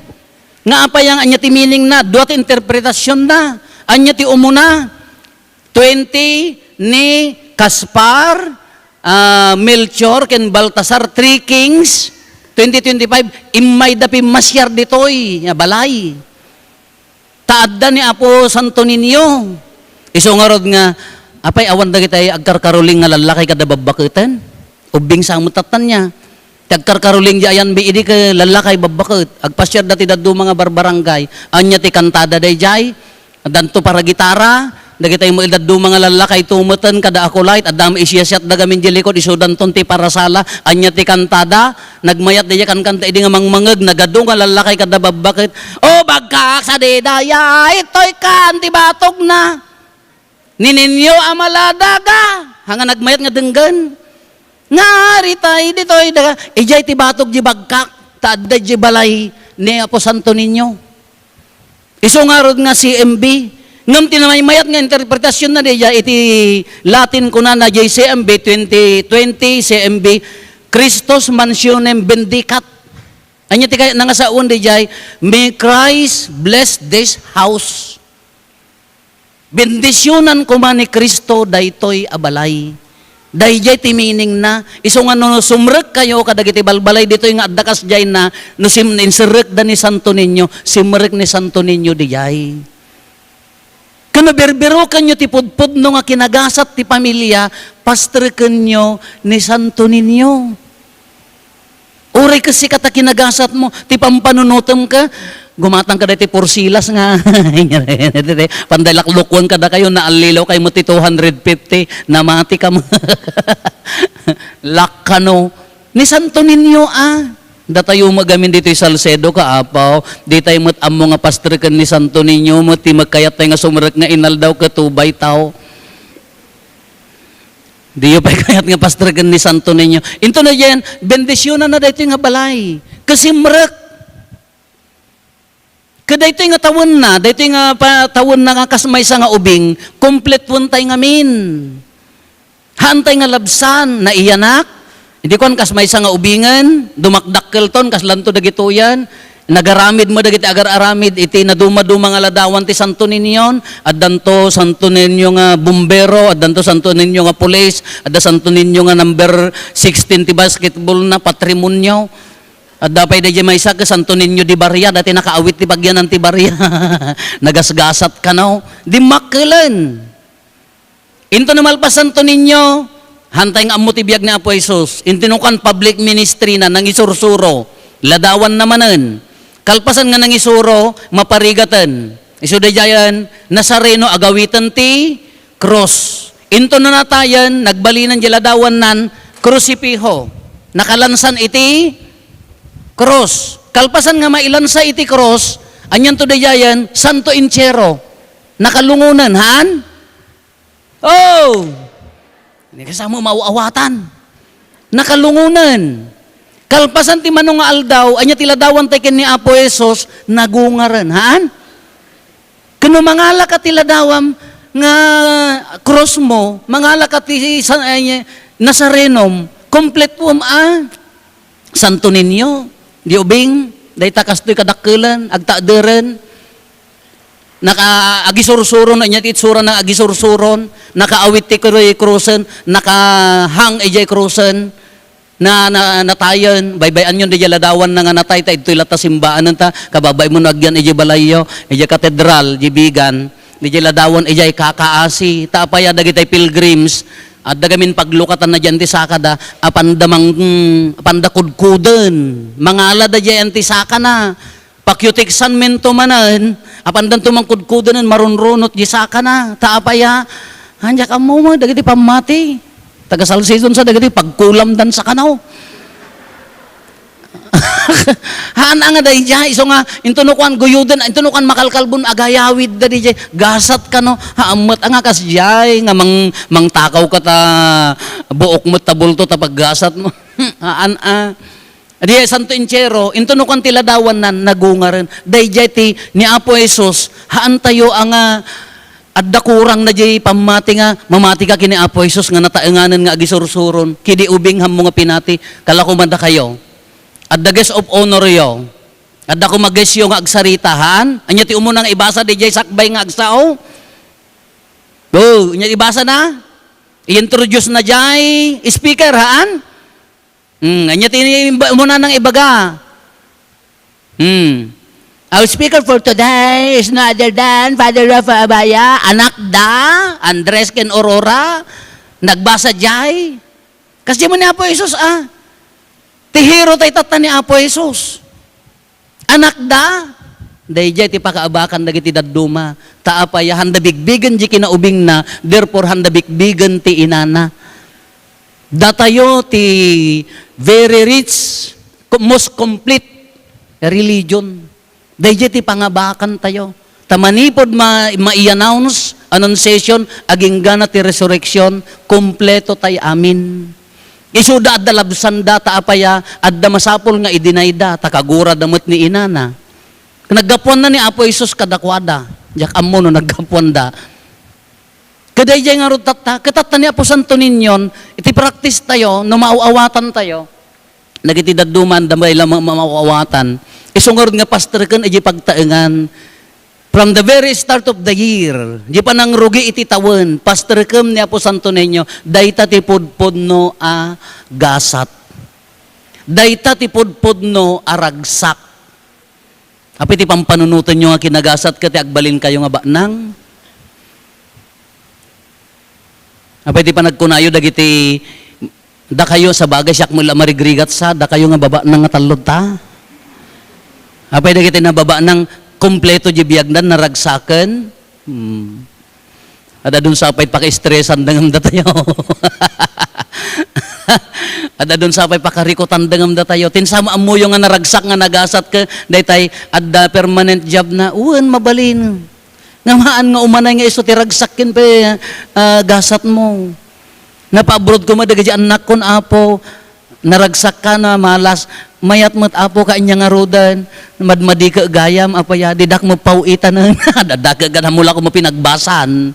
Nga apay nga ania ti meaning na? Dua ti interpretasyon na. Ania ti umuna? Twenty ni Gaspar, ah, Melchor, ken Baltasar, three kings, twenty twenty-five, immayda pimmasiar ditoy nga balay. Ta adda ni Apo Santo Niño. Isu ngarud nga, apay, awan dagiti agkarkaruling nga lallakay kada babbaketen? Ubbing sa met tattan niya. Ti agkarkaruling di ayanbi idi ket lallakay babbaket. Agpasiarda ti dadduma nga barbarangay. Ania ti kantada daydiay? Addanto para gitara, dagiti met dadduma nga lallakay tumeten kada akulay, adda met isiyasiatda gamin di likod, isudanton ti parasala, ania ti kantada, nagmayat daydiay kankanta idi nga mangmangeg, nagadu nga lallakay kada babbaket, "O bagkak, sadi dayay, itoy kan ti batogna. Ni Niño a maladaga." Haan nga nagmayat nga denggen. Nga aritay ditoy daga, idiay ti batog di bagkak, ta adda di balay ni Apo Santo Niño. Isu ngarud nga C M B. Ngem ti namaymayat nga interpretasyon na diya iti Latin, kunana diay C M B twenty twenty, C M B, "Christus mansionem benedicat." Ania ti kayatna nga sawen diay, "May Christ bless this house." Bendisionan koma ni Cristo daytoy a balay. Daydiay ti meaning na. Isu nga no sumrekkayo kadagiti balbalay ditoy nga adda kasdiay na, no sim-, inserrekda ni Santo Niño, simrek ni Santo Niño diay. Ken no birbirokenyo ti pudpudno nga kinagasat ti pamilia, pastrekenyo ni Santo Niño. Uray ket sika ta kinagasatmo, ti pampanunotem ka, gumatang ka daytoy porsilas nga, panday laklukwen kadakayo, naallilaw kay mo ti two hundred fifty, namati ka mo. Lakkano. Ni Santo Niño, ah. Datayo met gamin ditoy Salcedo, kaapaw. Di tayo met ammo nga pastreken ni Santo Niño, met ti magkayat tayo nga sumrek nga inaldaw ket tubay taw. Diyo pay kayat nga pastreken ni Santo Niño. Into na diyan, bendisyonanna daytoy nga balay. Kasimrek. Kadaytoy nga tawenna, daytoy nga pa-, tawenna nga kas maysa nga ubing, kompletuentayo ngamin. Haantay nga labsan, naiyanak. Idi kuan kas maysa nga ubingen, dumakdakkelton, kaslanto dagitoyan. Nagaramid mo dagiti agar-aramid iti naduma-duma nga ladawan ti Santo Niño. Addanto Santo Niño nga bumbero, addanto Santo Niño nga pulis, adda Santo Niño nga number sixteen ti basketball na patrimonio. Adda pay daydiay maysa ket Santo Niño de Baria, dati nakaawit ti pagyanan ti Baria. Nagasgasat kano. Dimmakkelen. Into no malpas Santo Niño, haantay nga ammo ti biag ni Apo Jesus. Into no kuan public ministry na, nangisursuro. Ladawanna manen. Kalpasan nga nangisuro, maparigaten. Isu daydiayen, Nazareno, agawiten ti krus. Into no natayen, nagbalinen di ladawannan, krusipiho. Nakalansan iti krus. Kalpasan nga mailansa iti krus, anianto daydiayen, Santo Entierro. Nakalungonen, haan? Oh! Ni kasama maaw-awatan. Nakalungonen. Kalpasan ti mano nga aldaw, ania ti ladawan tayo ken ni Apo Jesus, nagungaren. Haan? Ken no mangalaka ti ladawam, nga krus mo, mangala ka ti sa-, ay, Nazarenom, kompletuem a Santo Niño, di ubing, dayta kastoy kadakkelan, agtaederen, naka-, agisursuron, ania ti itsurana nga agisursuron, nakaawit ti kru-, krusen, nakahang idiay krusen, na, na, natayen, baybay-anyon diay ladawanna nga natay, ta idtoy latta simbaanen ta, kababain mo no agyan idiay balayyo, idiay katedral, idiay Vigan, diay ladawan, idiay kakaasi, ta apay a dagitay pilgrims, adda gamin paglukatanna diay anti sakada, apanda mang-, apanda kudkuden, mangalada diay anti sakana, pakiutiksan mento manen, apandanto mangkudkudenen, marunrunot diay sakana, ta apay a, ania ka mo, dagiti pammati, taga Salcedo sa dagiti pagkulamdan sakana, o. Haan a nga daydiay, isu nga, into no kuan guyuden, into no kuan makalkalbon, agayawidda diay, gasat kano, haan met a nga kasdiay, nga mang-, mangtakaw ka ta buok met ta bulto ta paggasat mo. Haan a. Diay Santo Entierro, into no kuan ti ladawanna, nagungaren. Daydiay ti ni Apo Jesus, haan tayo a nga adda kurangna diay pammati nga mamati ka ken ni Apo Jesus nga nataenganen nga agisursuron, kidi ubing hammo nga pinati, kala koma dakayo. Adda guest of honor yo. Adda koma guest yo nga agsarita, haan? Ania ti umuna nga ibasa diay sakbay nga agsao? O, ania ti ibasa na? I-introduce na diay speaker, haan? Hmm, ania ti imba-, umuna nang ibaga? Hmm. Our speaker for today is no other than Father Rafa Abaya, anak da Andres ken Aurora. Nagbasa diay. Kasdi mo ni Apo Jesus, a. Ti hero tay tatta ni Apo Jesus. Anak da, daydiay ti pakaabakan dagiti dadduma. Ta apay a, handa bigbigen diay kinaubingna, therefore handa bigbigen ti inana. Datayo ti very rich, co-, most complete religion. Daydiay ti pangabakantayo. Ta manipud ma-, mai-announce, annunciation, aginggana ti resurrection, kompleto tay amin. Isuda adda labsanda, ta apay a, adda masapul nga i-deny da, ta kagurada met ni inana. Naggapuanna ni Apo Jesus kadakuada. Diak ammo no naggapuanda. Kadaydiay ngarud tatta, ket tatta ni Apo Santo Niño, iti practice tayo, no maaw-awatan tayo, dagiti dadduma, anda may lamang maaw-awatan. Isu ngarud nga pastreken iti pagtaengan. From the very start of the year, di panangrugi iti tawen, pastreken ni Apo Santo Niño, dayta ti pudpudno a gasat. Dayta ti pudpudno a ragsak. Apay ti pampanunotenyo nga kinagasat ket ti agbalinkayo nga baknang? Apay ti panagkunayo dagiti dakayo, sabagay, siak met la marigrigat sa, dakayo nga babaknang nga tallo ta? Apay dagiti nababaknang kompleto di biagdan, naragsaken? Hmm. Adda dun sapay pakaistresan dengem datayo. Adda dun sapay pakarikutan dengem datayo. Tin sa ammoyo nga naragsak nga nagasat ket daytay adda permanent job na, wen mabalin. Nga maan nga umanay nga isu ti ragsak ken pe, ah, gasat mo. Napaabroad ko madagiti annak kon, Apo, naragsak ka na malas, mayat met, Apo, ka anya ngaruden, madmadi ka gayam, Apo, ya, didak mo paw itanen. Dadake gana mula ko mo pinagbasan.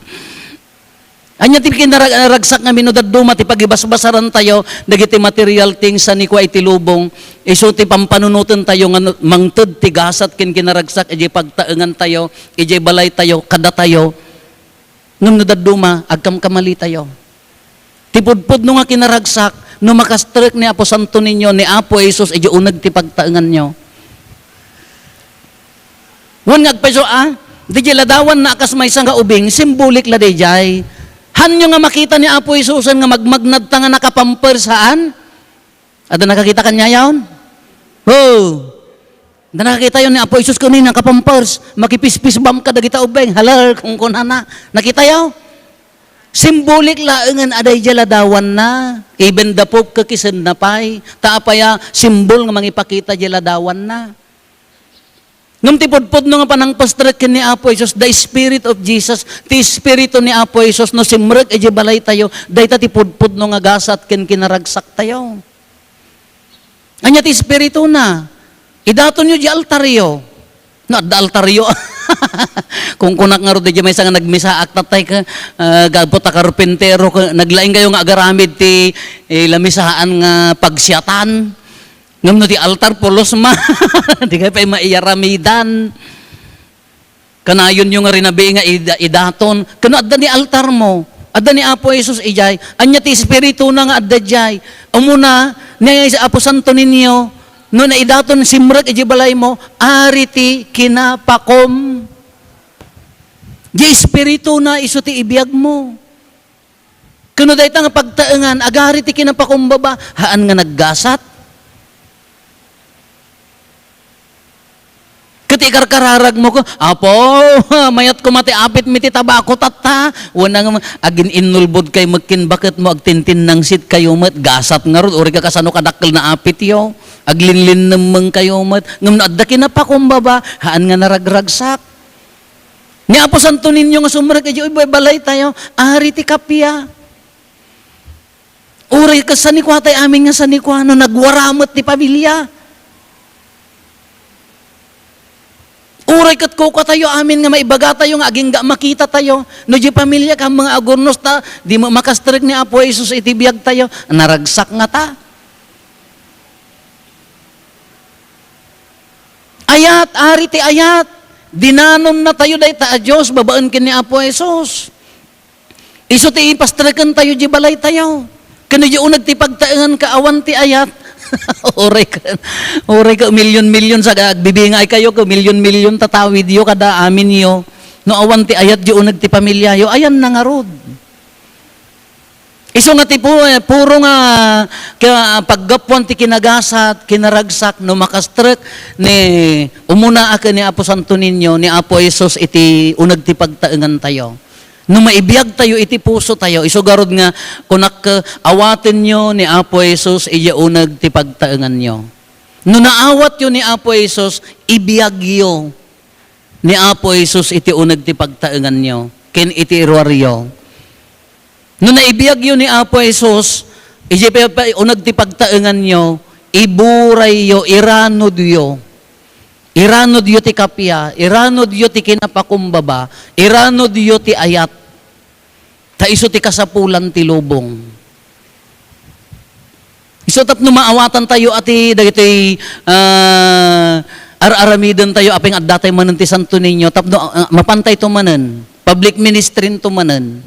Anya ti kinarag-, ragsak nga mino dadduma ti pagibasbasaran tayo, dagiti material things a ni kua iti lubong, isu ti pampanunoten tayo nga no-, mangted ti gasat ken kinaragsak, idiay pagtaengan tayo, idiay balay tayo, kada tayo. Ngem no dadduma, agkamkamali tayo. Ti pudpudno nga kinaragsak, no makastrek ni Apo Santo Niño, ni Apo Jesus, idiay uneg ti pagtaenganyo. Wen nga agpayso, a, didiay ladawanna a kas maysa nga ubing, simbolik la didiay. Hanyo nga makita ni Apo Jesusen nga magmagnadta nga nakapampers, haan? Adda nakakita kaniayon? Oh. Adda nakakitayo ni Apo Jesus ken ni nakapampers, makipispisbam kadagita ubing. Halar, kunkunana. Nakitayo? Simbolik laengen a daydiay ladawanna. Even the Pope kakisenna pay. Ta apay a simbol nga mangipakita diay ladawanna. Ngem ti pudpudno nga panangpastrek ken ni Apo Jesus, the Spirit of Jesus, ti Espiritu ni Apo Jesus, no simrek idiay balaytayo, dayta ti pudpudno nga gasat ken kinaragsaktayo. Ania ti Espirituna? Idatonyo diay altaryo. No, adda altaryo. Kung kunak ngarud, diay maysa nga nagmisaak, tatay ka, ah, gapu ta karpentero ka, naglaing kayo nga agaramid ti, eh, lamisaan nga pagsiatan. Ngem no ti altar, pulos man. Di kayo pay maiyaramidan. Kanayonyo nga rinabii nga ida-, idaton. Kano adda ni altar mo. Adda ni Apo Jesus idiay. Ania ti Espiritu na nga adda diay. Umuna, ni Apo Santo Niño, no naidaton simrek idiay balay mo, ari ti kinapakom. Di Espiritu na isu ti ibiag mo. Kano dayta nga pagtaengan, agari ti kinapakumbaba, haan nga naggasat. Ket ikarkararag mo ko, "Apo, mayat koma ti apit mi ti tabako tatta." Wen nga agin-innulbod kay met ken baket mo, agtintinnangsit kayo met, gasat ngarud, uray ka kasano kadakkel na apit yo. Aglinlinnemmeng kayo met. Ngem no adda kinapakumbaba, haan nga naragragsak. Ni Apo Santo Niño nga sumrek idiay balay tayo, ari ti kappia. Uray ket sanikua tay amin nga sanikua, no nagwara met ti pamilya. Uray ket kukua tayo amin nga maibaga tayo nga agingga makita tayo. No di pamilya ka, mga agurnos ta, di mo makastrek ni Apo Jesus iti biag tayo. Naragsak nga ta. Ayat, ari ti ayat. Dinanon na tayo dayta a Dios babaen ken ni Apo Jesus. Isu ti ipastreken tayo di balay tayo. Ken di uneg ti pagtaengan ka awan ti ayat. Uray ka, uray ka milyon-milyon sa agbibingay kayo ka milyon-milyon tatawid yo kada amin yo. No awan ti ayat di uneg ti pamilya yo, ayan na ngarud. Isu nga ti pu-, eh, puro nga ka-, paggapuan ti kinagasat, kinaragsak, no makastrek ni umuna a ken ni Apo Santo Niño, ni Apo Jesus iti uneg ti pagtaengan tayo. No maibiag tayo iti puso tayo, isu garud nga kunak, awatenyo ni Apo Jesus idiay uneg ti pagtaenganyo. No naawatyo ni Apo Jesus, ibiagyo ni Apo Jesus iti uneg ti pagtaenganyo ken iti iruaryo. No naibiagyo ni Apo Jesus, idiay pa-, pa-, uneg ti pagtaenganyo, iburayyo, iranudyo. Iranudyo ti kappia, iranudyo ti kinapakumbaba, iranudyo ti ayat. Ta isu ti kasapulan ti lubong. Isu tapno maawatan tayo a ti dagitoy, ah, ar-aramiden tayo, apay nga adda tayo manen ti Santo Niño, tapno, ah, mapan tayo to manen, public ministry to manen.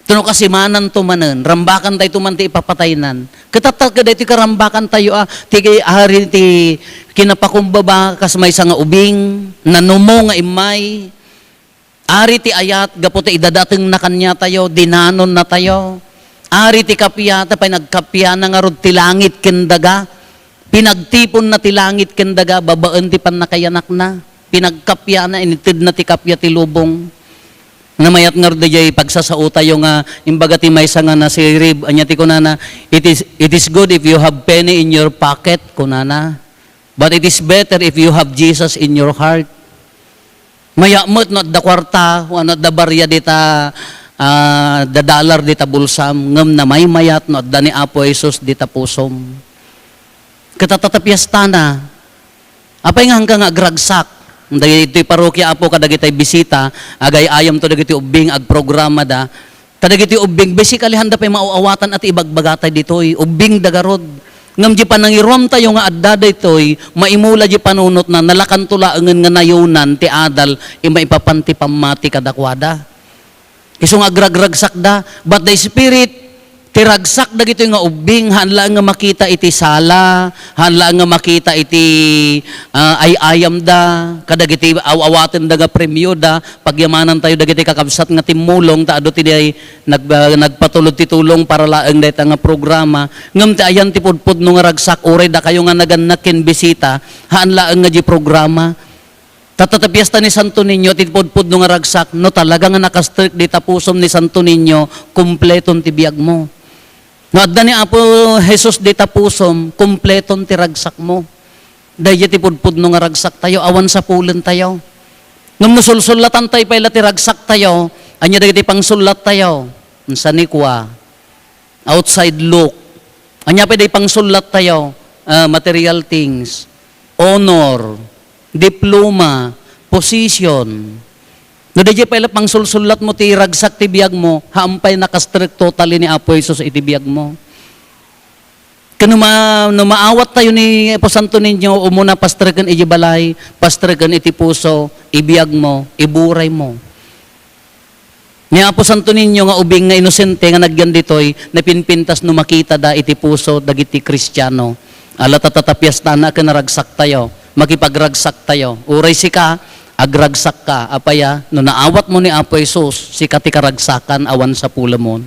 Tapno kasimanan to manen, rambakan tayo to man ti ipapataynan. Ket tatta, kadaytoy karambakan tayo, ah, ti ari ti kinapakumbaba, kas maysa nga ubing, nanumo nga immay. Ari ti ayat, gapu ta idadatengna kaniatayo, dinanon natayo. Ari ti kappia, ta pay nagkappiana ngarud ti langit ken daga. Pinagtiponna ti langit ken daga babaen ti pannakayanakna. Pinagkappiana, initedna ti kappia ti lubong. Namayat ngarud daydiay pagsasao tayo nga imbaga ti maysa nga nasirib. Ania ti kunana, "It is, it is good if you have penny in your pocket," kunana. "But it is better if you have Jesus in your heart." Mayat met no adda kuarta, wenno adda baria dita, ah, da dollar dita bulsam, ngem namaymayat no adda ni Apo Jesus dita pusom. Ket tatta ti piestana, apay nga haanka nga agragsak? Dagitoy parokya, Apo, kadagitay bisita, agay-ayamto dagitoy ubbing, agprogramada. Kadagiti ubbing, basically, haanda pay maaw-awatan a ti ibagbaga tayo ditoy. Ubbing da garud. Ngem di panangiruam tayo nga adda daytoy, maimula di panunotna, nalakanto laengen nga nayonan ti adal, i-, maipapan ti pammati kadakuada. Isu nga agragragsakda, but the Spirit, ti ragsak dagitoy nga ubbing, haan laeng nga makita iti sala, haan laeng nga makita iti, ah, ay-ayamda, kadagiti aw-awatenda nga premioda, Pagyamanantayo dagiti kakabsat nga timmulong, ta adu ti diay nag-, ah, nagpatulod ti tulong para laeng dayta nga programa. Ngem ti ayan ti pudpudno nga ragsak, uray dakayo nga nagannak ken bisita, haan laeng nga di programa. Tatta ti piesta ni Santo Niño, ti pudpudno nga ragsak, no talaga nga nakastrek dita pusom ni Santo Niño, kumpleton ti biagmo. No adda ni Apo Jesus dita pusom, kumpleton ti ragsakmo. Daydiay ti pudpudno nga ragsaktayo, awan sapulentayo. Ngem no sulsullatantayo pay la ti ragsaktayo, ania dagiti pangsullattayo? Sanikua, outside look. Ania pay dagiti pangsullattayo? Ah, material things, honor, diploma, position. No, daydiay pay la pangsulsullatmo ti ragsak ti biagmo, haan pay nakastrek totally ni Apo Jesus iti biagmo. Ken no ma-, no maawattayo ni Apo Santo Niño, umuna pastreken iti balay, pastreken iti puso, ibiagmo, iburaymo. Ni Apo Santo Niño nga ubing nga inosente nga nagyan ditoy, napinpintas no makitada iti puso dagiti Kristiano. Ala ta tatapiastana ken naragsaktayo, makipagragsaktayo. Uray sika, agragsakka. Apay a, no naawatmo ni Apo Jesus, sika ti karagsakan awan sapulemon.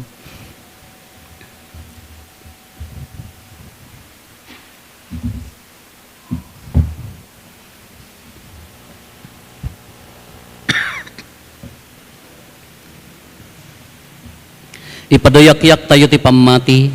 Ipaduyakyak tayo ti pammati.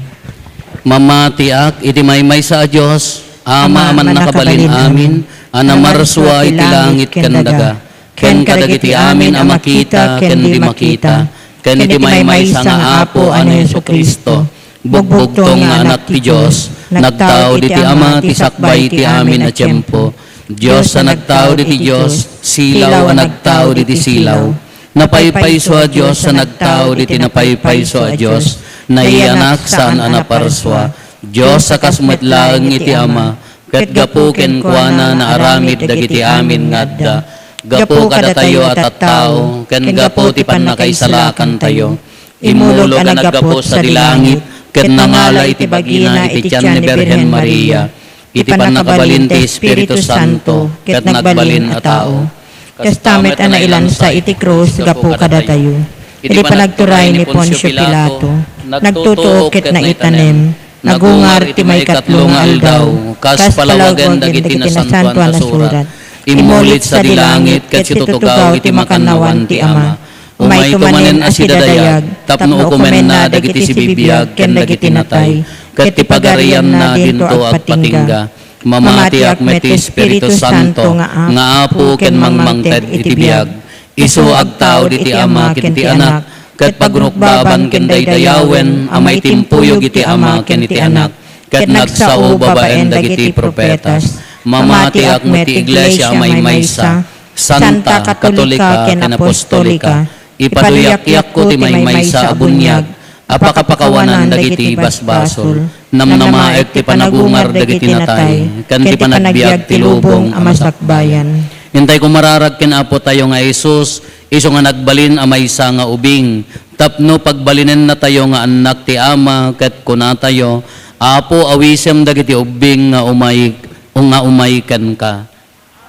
Mamatiak iti maymaysa a Dios, Ama a mannakabalin amin, a namarsua iti langit ken daga, ken kadagiti amin a makita ken di makita, ken iti maymaysa nga Apo a ni Jesu-Cristo, bugbugtong nga Anak ti Dios, nagtao diti Ama ti sakbay ti amin a tiempo. Dios a nagtao diti Dios, silaw a nagtao diti silaw. Napaypayso a Dios a nagtao diti napaypayso a Dios, naiyanak saan a naparsua. Dios a kas met laeng iti Ama, ket gapu kenkuana naaramid dagiti amin nga adda. Gapu kadatayo a tattao, ken gapu ti pannakaisalakantayo. Immulog a naggapu sadi langit, ket nangala iti bagina iti tian ni Birhen Maria, iti pannakabalin ti Espiritu Santo, ket nagbalin a tao. Kasta met a nailansa iti krus gapu kadatayo. Iti panagturay ni Poncio Pilato, nagtutuok ket naitanem, nagungar iti maikatlo nga aldaw, kas palawagen dagiti Nasantoan a Surat. Immulit sadi langit ket situtugaw iti makannawan ti Ama. Umayto manen a sidadayag tapno ukomenna dagiti sibibiag ken dagiti natay, ket ti pagarianna dinto agpatingga. Mamatiak met ti Espiritu Santo nga Apo ken mangmangted iti biag. Isu agtaud iti Ama ken ti Anak, ket pagrukbaban ken daydayawen a maitimpuyog iti Ama ken ti Anak, ket nagsao babaen dagiti profetas. Mamatiak met ti iglesia a maymaysa, santa, katolika, ken apostolika. Ipaduyakyakko ti maymaysa a buniag a pakapakawanan dagiti basbasol. Namnamaek ti panagungar dagiti natay, ken ti panagbiag ti lubong a masakbayan. Intay kumararag ken Apo tayo nga Jesus, isu nga nagbalin a maysa nga ubing, tapno pagbalinennatayo nga annak ti Ama, ket kunatayo, Apo, awisem dagiti ubbing nga umay, nga umay kenka.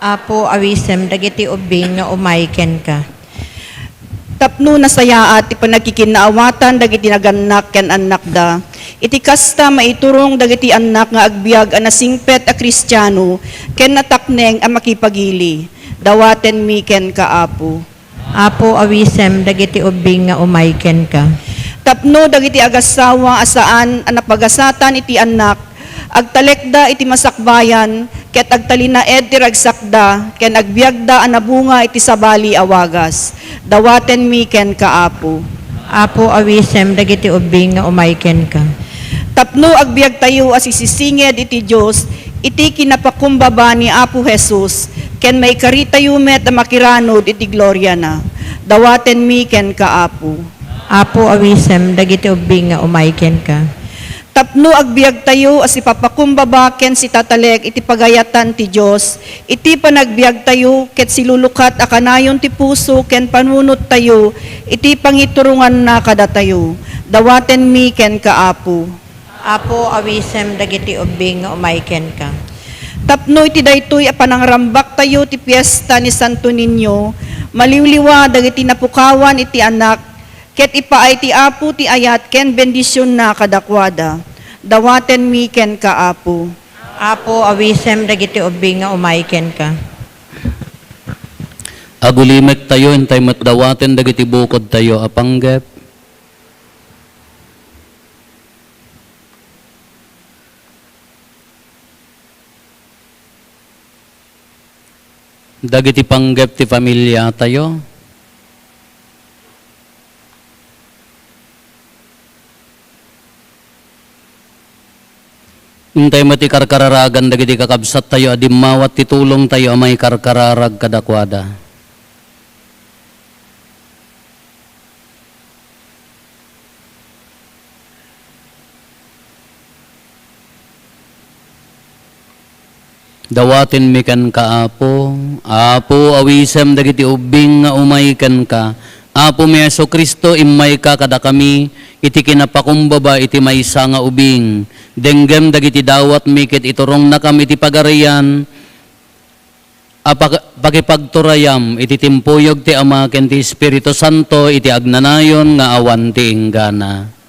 Apo, awisem dagiti ubbing nga umay kenka. Tapno nasayaat ti panagkikinnaawatan dagiti nagannak ken annakda, iti kasta, maiturong dagiti annak nga agbiag a nasingpet a Kristiano ken natakneng a makipagili. Dawatenmi kenka, Apo. Apo, awisem dagiti ubbing nga umay kenka. Tapno dagiti agassawa a saan a napagasatan iti annak, agtalekda iti masakbayan, ket agtalinaed ti ragsakda, ken agbiagda a nabunga iti sabali a wagas. Dawatenmi kenka, Apo. Apo, awisem dagiti ubbing nga umay kenka. Tapno agbiagtayo a sisisinged iti Dios, iti kinapakumbaba ni Apo Jesus, ken maikaritayo met a makiranud iti gloriana. Dawatenmi kenka, Apo. Apo, awisem dagiti ubbing nga umay kenka. Tapno agbiagtayo a sipapakumbaba ken sitatalek iti pagayatan ti Dios, iti panagbiagtayo ket silulukat a kanayon ti puso ken panunottayo iti pangituronganna kadatayo. Dawatenmi kenka, Apo. Apo, awisem dagiti ubbing nga umay kenka. Tapno iti daytoy a panangrambaktayo ti fiesta ni Santo Niño, maliwliwa dagiti napukawan iti annak, ket ipaay ti Apo ti ayat ken bendisionna kadakuada. Dawatenmi kenka, Apo. Apo, awisem dagiti ubbing nga umay kenka. Agulimektayo, intay met dawaten dagiti bukodtayo a panggep. Dagiti panggep ti familiatayo. Intay met ti karkararagan dagiti kakabsattayo a dimmawat ti tulongtayo a maikarkararag kadakuada. Dawatenmi kenka, Apo. Apo, awisem dagiti ubbing nga umay kenka. Apomi a Jesu-Cristo, immayka kadakami iti kinapakumbaba iti maysa nga ubing. Denggem dagiti dawatmi ket iturongnakam iti Pagarian a pag-, pakipagturayam iti timpuyog ti Ama ken ti Espiritu Santo iti agnanayon nga awan ti inggana.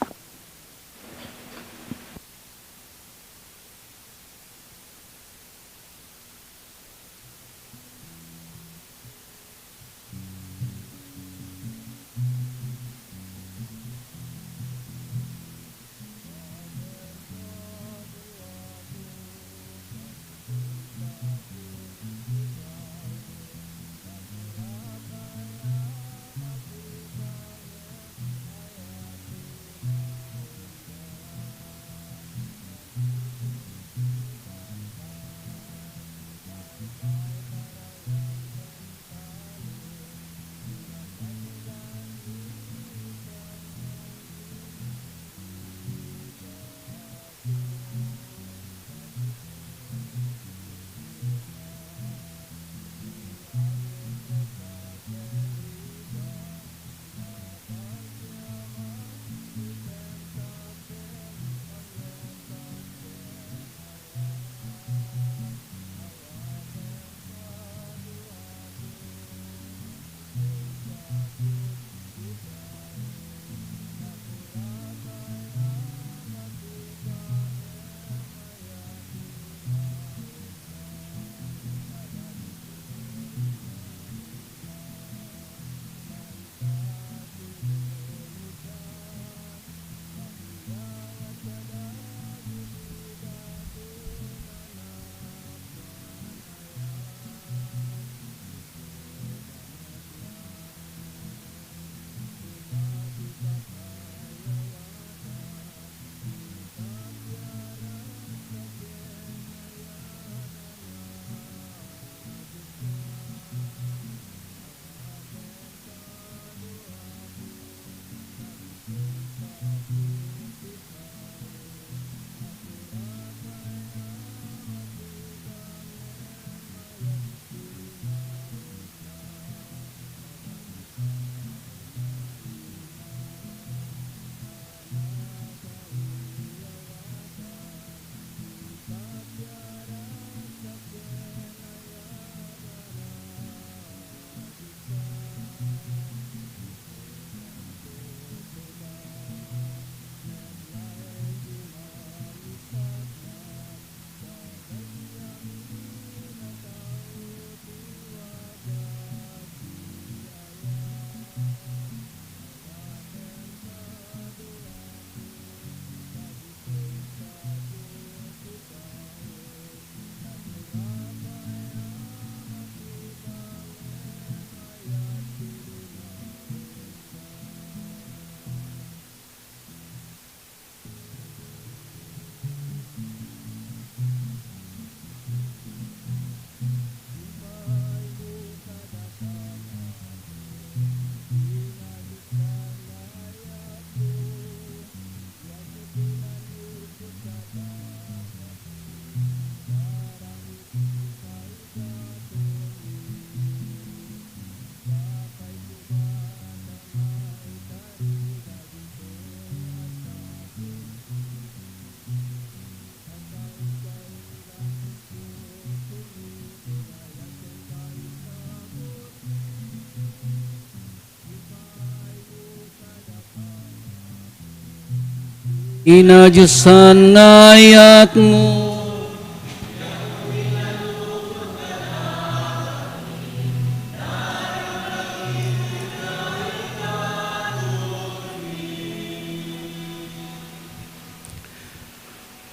Inadiosan nga ayatmo.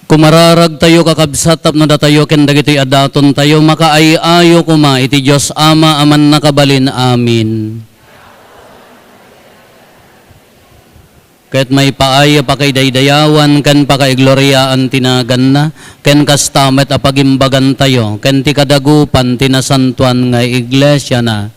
Kumararagtayo, kakabsat, tapno datayo ken dagitoy a datontayo makaay-ayo koma iti Dios Ama a Mannakabalin. Amen. Ket maipaay a pakaidaydayawan ken pakaigloriaan ti naganna, ken kasta met a pagimbagantayo ken ti kadagupan ti nasantoan nga iglesiana.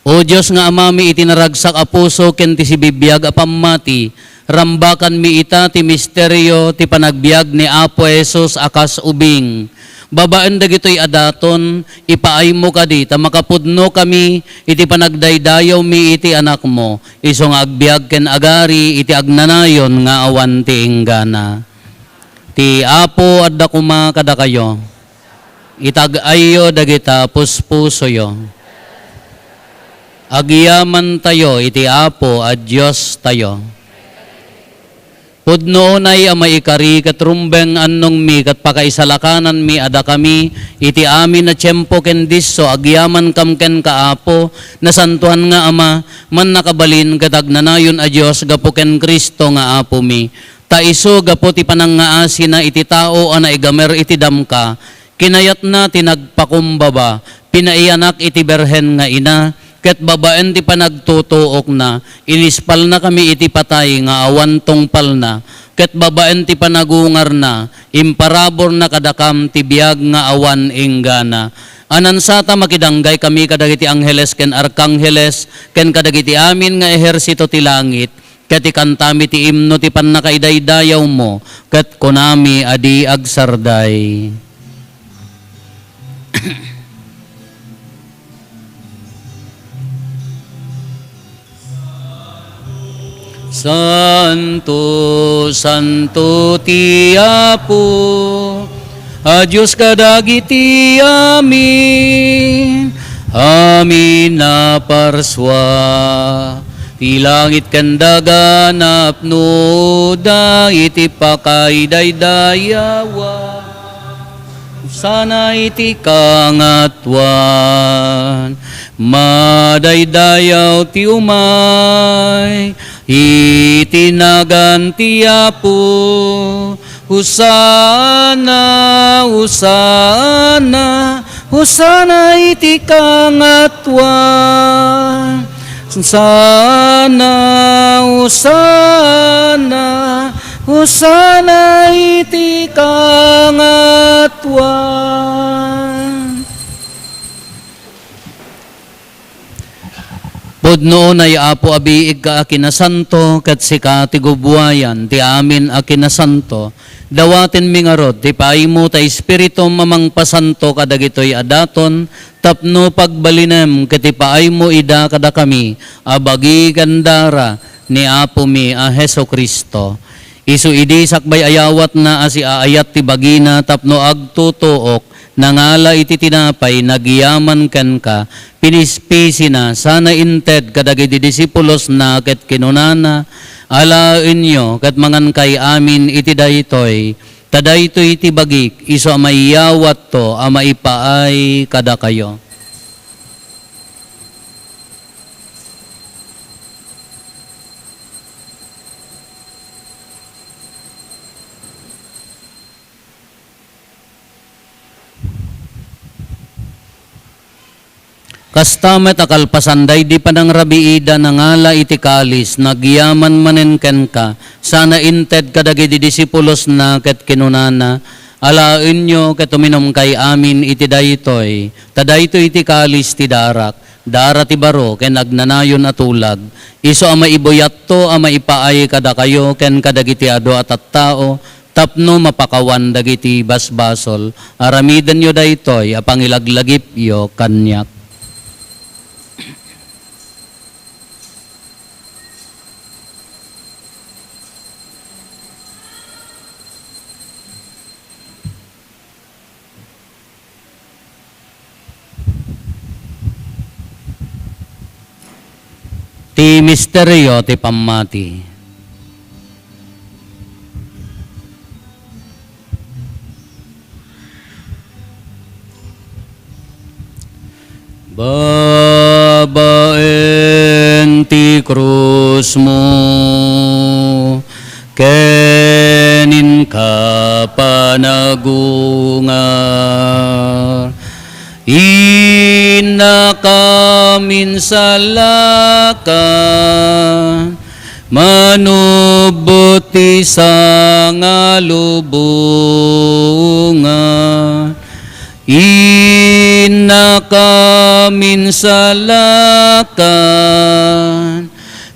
O Dios nga Amami, iti naragsak a puso ken ti sibibiag a pammati, rambakanmi ita ti misterio ti panagbiag ni Apo Jesus a kas ubing. Babaen dagitoy a daton, ipaaymo kadi ta makapudnokami iti panagdaydayawmi iti Anakmo, isu nga agbiag ken agari iti agnanayon nga awan ti inggana. Ti Apo adda koma kadakayo. Itag-ayyo dagita puspusoyo. Agyamantayo iti Apo a Diostayo. Pudno unay a maikari ket rumbeng annongmi ket pakaisalakananmi a dakami iti amin a tiempo ken disso agyamankam kenka, Apo, nasantoan nga Ama, mannakabalin ket agnanayon a Dios gapu ken Cristo nga Apomi. Ta isu gapu ti panangngaasina iti tao a naigamer iti damka, kinayatna ti nagpakumbaba, pinaiyanak iti birhen nga ina, ket babaen ti panagtutuokna, inispalnakami iti patay nga awan tungpalna, ket babaen ti panagungarna, imparaburna kadakam ti biag nga awan inggana. Anansata makidanggay kami kadagiti angheles ken arkangheles, ken kadagiti amin nga ehersito ti langit, ket ikantami ti imno ti pannakaidaydayawmo, ket kunami a di agsarday. Santo, santo ti Apo, a Dios kadagiti amin, amin a parsua. Ti langit ken daga napnoda iti pakaidaydayawan. Hosanna iti kangatoan. Madaydayaw ti umay iti nagan ti Apo. Hosanna, Hosanna, Hosanna iti kangatoan. Hosanna, Hosanna, Hosanna iti kangatoan. Pudno unay, Apo, a biigka a kinasanto, ket sika ti gubuayan ti amin a kinasanto. Dawatenmi ngarud ti paaymo ta Espiritum a mangpasanto kadagitoy a daton tapno pagbalinem ket ipaaymo ida kadakami a bagi ken dara ni Apomi a Jesu-Cristo. Isu idi sakbay ayawatna a siaayat ti bagina tapno agtutuok, nangala iti tinapay, nagyaman kenka, pinispisina, sana inted kadagiti disipulosna ket kinunana, "Alaenyo ket mangankay amin iti daytoy, ta daytoy ti bagik, isu a maiyawatto a maipaay kadakayo." Kasta met a kalpasan daydi panangrabiida, nangala iti kalis, nagyaman manen kenka, sana inted kadagiti disipulosna ket kinunana, "Alaenyo ket uminumkay amin iti daytoy, ta daytoy ti kalis ti darak, dara ti baro ken agnanayon a tulag, isu a maibuyatto a maipaay kadakayo ken kadagiti adu a tattao, tapno mapakawan dagiti basbasol. Aramidenyo daytoy a pangilaglagipyo kaniak." Ti misterio ti pammati. Babaen ti krusmo, ken inka panagungar. Innakam insalakan, manubbot ti sangalubongan. Innaka amin salakan,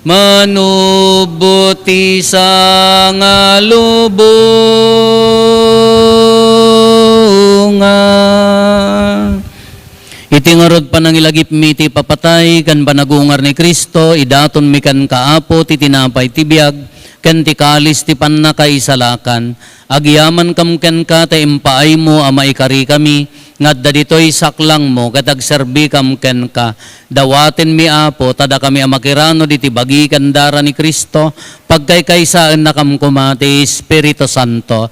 manubot ti sangalubongan. Iti ngarud panangilagipmi ti ipapatay ken panagungar ni Cristo, idatonmi kenka, Apo, ti tinapay ti biag ken ti kalis ti pannakaisalakan. Agyamankam kenka ta impaaymo a maikarikami nga adda ditoy saklangmo ket agserbikam kenka. Dawatenmi, Apo, ta dakami a makiranod iti bagi ken dara ni Cristo, pagkaykaysaennakam koma ti Espiritu Santo.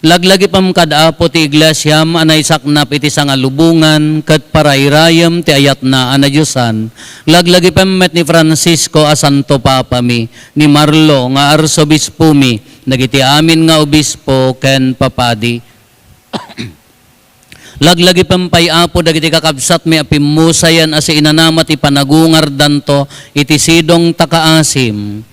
Laglagipem kad Apo ti iglesiam a naisaknap iti sangalubongan ket parairayem ti ayatna a nadiosan. Laglagipem met ni Francisco a Santo Papami, ni Marlo nga Arsobispomi, dagiti amin nga obispo ken papadi. Laglagipem pay, Apo, dagiti kakabsatmi a pimmusayan a siinanama ti panagungardanto iti sidong ta kaasim.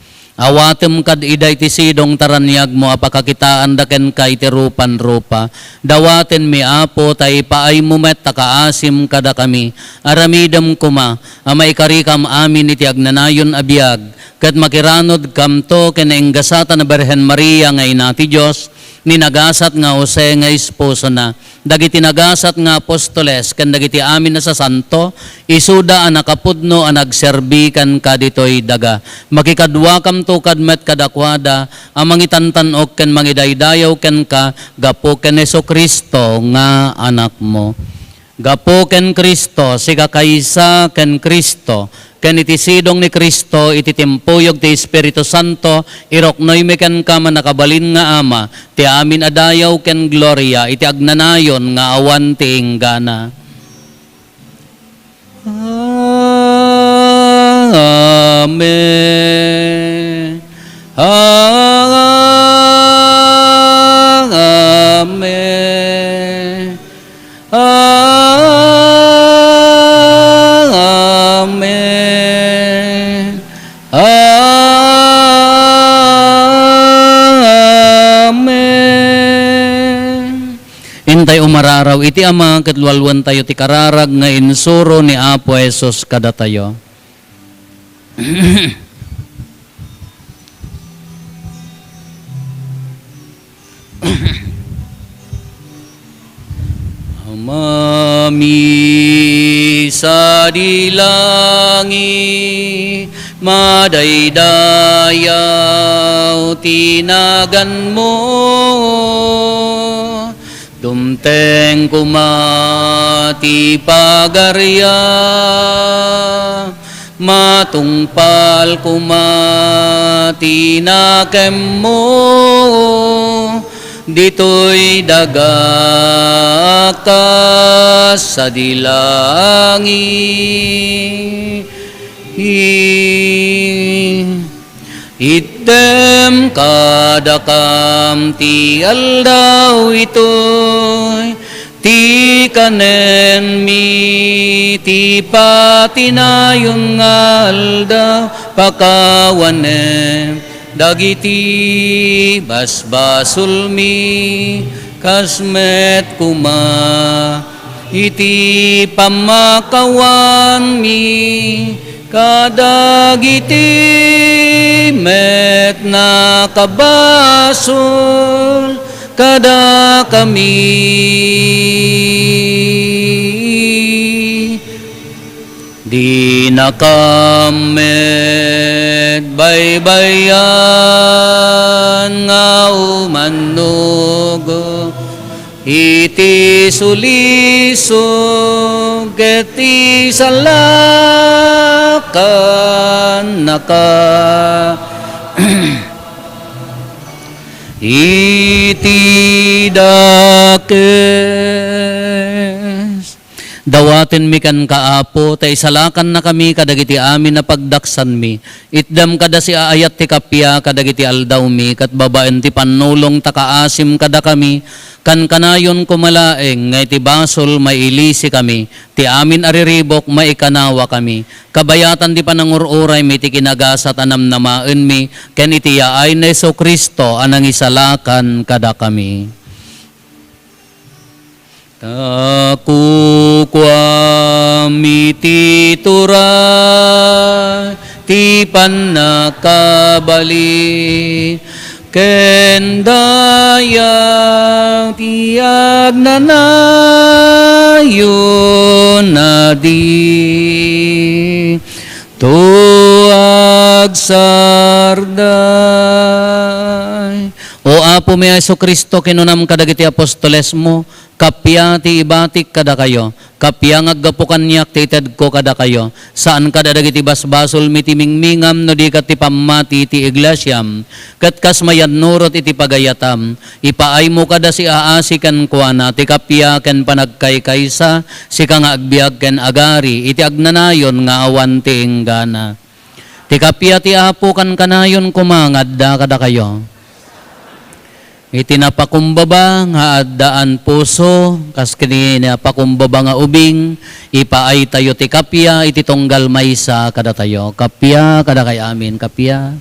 Awatem kad ida iti sidong ta raniagmo a pakakitaanda kenka iti rupan rupa. Dawatenmi, Apo, ta ipaaymo met ta kaasim kadakami. Aramidem koma a maikarikam amin iti agnanayon a biag, ket makiranodkamto ken nainggasatan a Birhen Maria nga Ina ti Dios, ni nagasat nga Jose nga esposona, dagiti nagasat nga apostoles, ken dagiti amin a sasanto, isuda a nakapudno a nagserbi kenka ditoy daga. Makikaduakamto kad met kadakuada a mangitantan-ok ken mangidaydayaw kenka gapu ken Jesu-Cristo nga Anakmo. Gapu ken Cristo, sika kaysa ken Cristo, ken iti sidong ni Cristo, iti timpuyog ti Espiritu Santo, iruknoymi kenka, mannakabalin nga Ama, ti amin a dayaw ken gloria iti agnanayon nga awan ti inggana. Amen. Amen. Amen. Amen. Intay umararaw iti Ama ket lualuentayo ti kararag nga insuro ni Apo Jesus kadatayo. Amami sadi langit, madaydayaw ti naganmo. Dumteng koma ti pagariam, matungpal koma ti nakemmo ditoy daga kas sadi langit. Itdem kadakam ti aldaw itoy, ti kanenmi ti patinayon nga aldaw, pakawanem dagiti basbasolmi, kas met koma iti pammakawanmi kadagiti met nakabasol kadakami. Dinakam met baybay-an nga umannugo iti sulisog ket isalakannaka iti dakes. Dawatenmi kenka, Apo, ta isalakannakami kadagiti amin a pagdaksanmi. Itdam kada siaayat ti kappia kadagiti aldawmi, ket babaen ti pannulong ta kaasim kadakami, kankanayon koma laeng nga iti basol mailisikami, ti amin a riribuk maikanawakami. Kabayatan ti panangur-uraymi ti kinagasat a namnamaenmi, ken iti yaay ni Jesu-Cristo a nangisalakan kadakami. Ta Kuam iti turay ti pannakabali, ken dayag ti agnanayon a di to agsarday. O Apomi a Jesu-Cristo, kinunam kadagiti apostolesmo, Kappia ti ibatik kadakayo. Kappia nga aggapu kaniak ti itedko kadakayo. Saan kadagiti basbasolmi ti mingmingam no di ket ti pammati ti iglesiam. Ket kas mayannurot iti pagayatam, ipaaymo kada siaasi kenkuana ti kappia ken panagkaykaysa, sika nga agbiag ken agari iti agnanayon nga awan ti inggana. Ti kappia ti Apo kankanayon koma nga adda kadakayo. Iti napakumbaba nga addaan puso, kas ken napakumbaba nga ubing, ipaaytayo ti kappia iti tunggal maysa kadatayo. Kappia kadakay amin, kappia.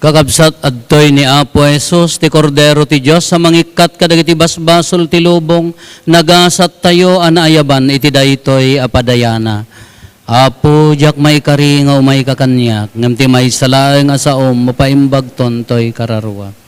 Kakabsat, adtoy ni Apo Jesus, ti Kordero ti Dios a mangikkat kadagiti basbasol ti lubong. Nagasattayo a naayaban iti daytoy a padayana. Apo, diak maikari nga umayka kaniak, ngem ti maysa laeng a saom, mapaimbagton toy kararuak.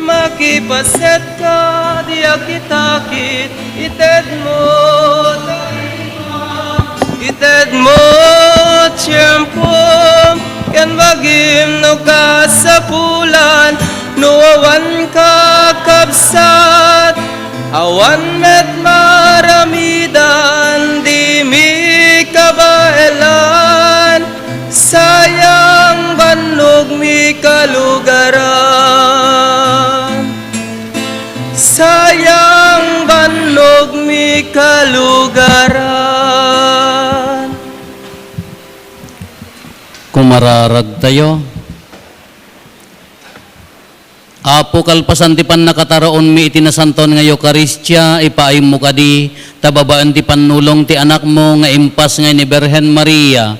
Makipasetka, diak kitakit, itedmo, itedmo, tiempo, ken bagim no kasapulan, no awan ka, kabsat, awan met maramidan, dimi kabaelan. Sayang bannogmi kalugaran. Sayang bannogmi kalugaran. Kumararagtayo. Apo, kalpasan ti pannakataraonmi iti nasantoan nga Eukaristia, ipaaymo kadi ta babaen ti pannulong ti Anakmo nga impas nga ni Birhen Maria,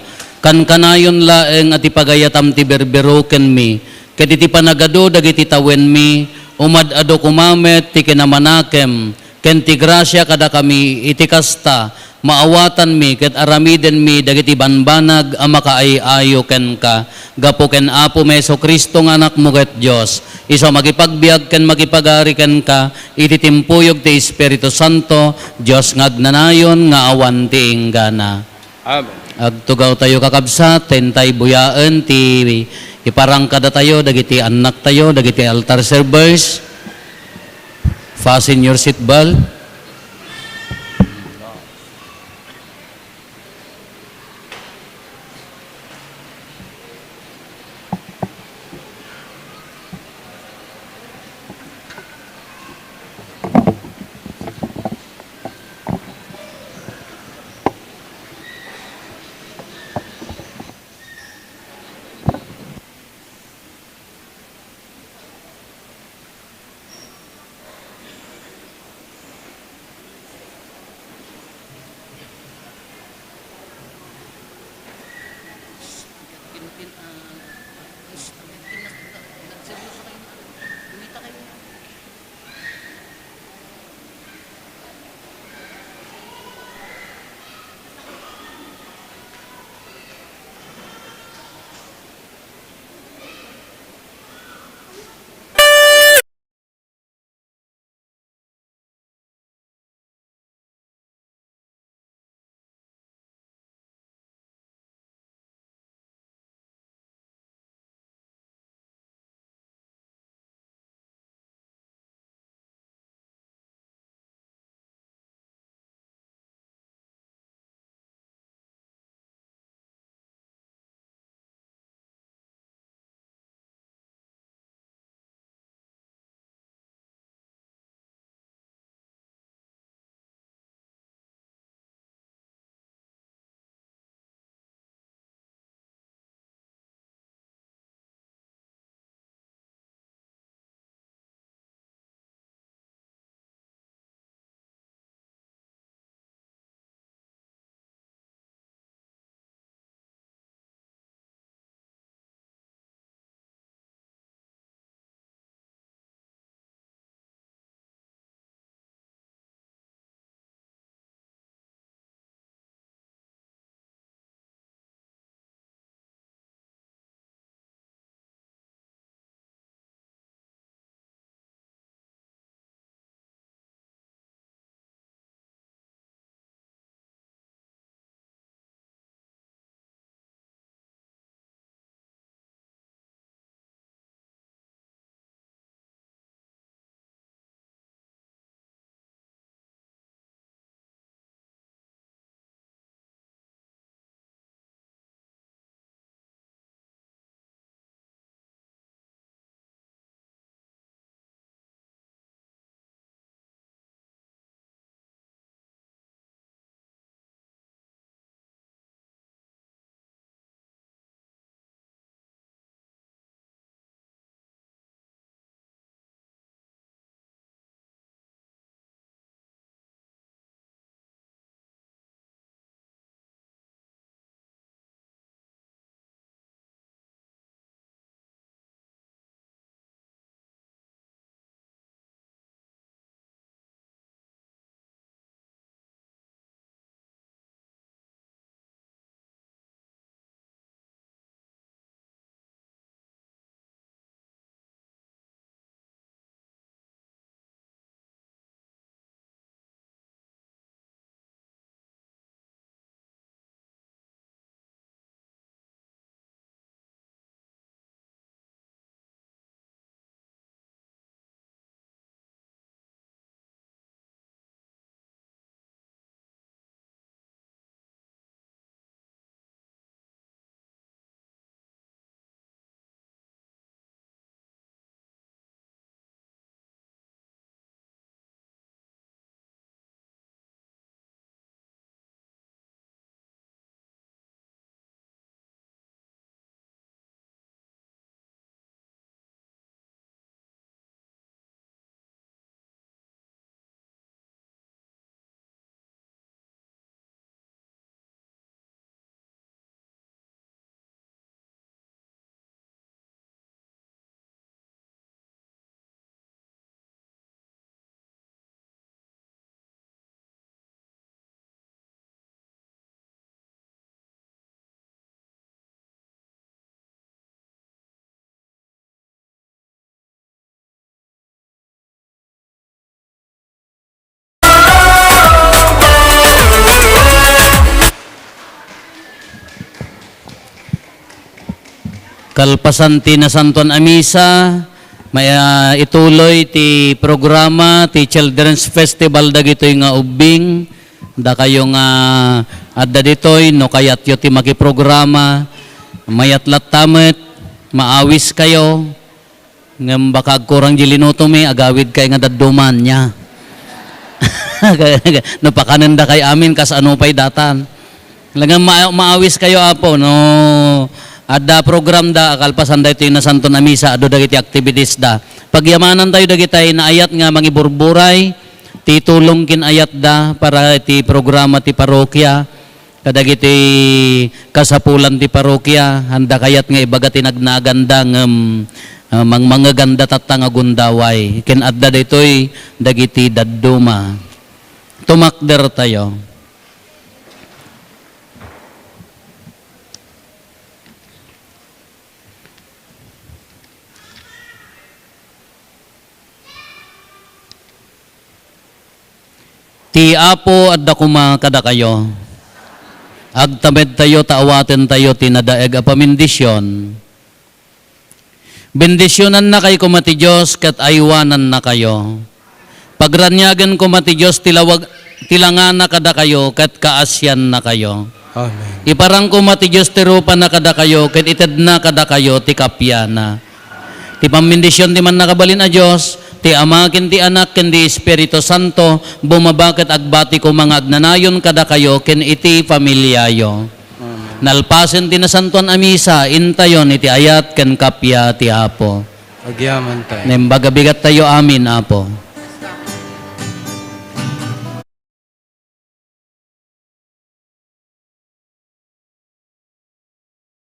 kankanayon laeng a ti pagayatam ti birbirokenmi, ket iti panagadu dagiti tawenmi, umad-adu koma met ti kinamanakem, ken ti grasia kadakami iti kasta, maawatanmi ket aramidenmi dagiti bambanag a makaay-ayo kenka. Gapu ken Apomi Jesu-Cristo nga Anakmo ket Dios, isu a makipagbiag ken makipagari kenka iti timpuyog ti Espiritu Santo, Dios nga agnanayon nga awan ti inggana. Amen. Agtugawtayo, kakabsat, ta intay buyaen ti iparang kadatayo dagiti annaktayo, dagiti altar servers. Fasten your seat belt. Kalpasan ti nasantuan a misa, may, ah, ituloy ti programa ti Children's Festival dagitoy nga ubbing. Dakayo nga adda ditoy, no kayatyo ti makiprograma, mayat latta met, maawis kayo, ngem baka agkurang di linutomi, agawid kay nga dadduma ania. No pakanenda kay amin, kas ano pay datan. Talagang ma-, maawis kayo, Apo, no? Adda program da, kalpasan da itoy nasantuan a misa, adu dagiti activities da. Pagyamanantayo dagitay naayat nga mangiburburay, ti tulong ken ayat da para ti programa ti parokya, kadagiti kasapulan ti parokya, anda kayat nga ibaga ti nagnaganda ngem, ah, mangmangeganda tatta nga gundaway. Ken adda daytoy dagiti dadduma. Tumakder tayo. Ti Apo adda koma kadakayo. Agtamedtayo ta awatentayo ti nadaeg a pamendisyon. Bendisionannakayo koma ti Dios ket aywanannakayo. Pagraniagen koma ti Dios ti lawag-, ti langana kadakayo ket kaasiannakayo. Amen. Iparang koma ti Dios ti rupana kadakayo ket itedna kadakayo ti kapiana. Ti pammendision ti Mannakabalin a Dios, ti Ama ken ti Anak ken ti Espiritu Santo, bumaba ket agbati koma nga agnanayon kadakayo ken iti familiayo. Amen. Nalpasen ti nasantuan a misa, intayon iti ayat ken kappia ti Apo. Agyamantayo. Naimbag a bigattayo amin, Apo.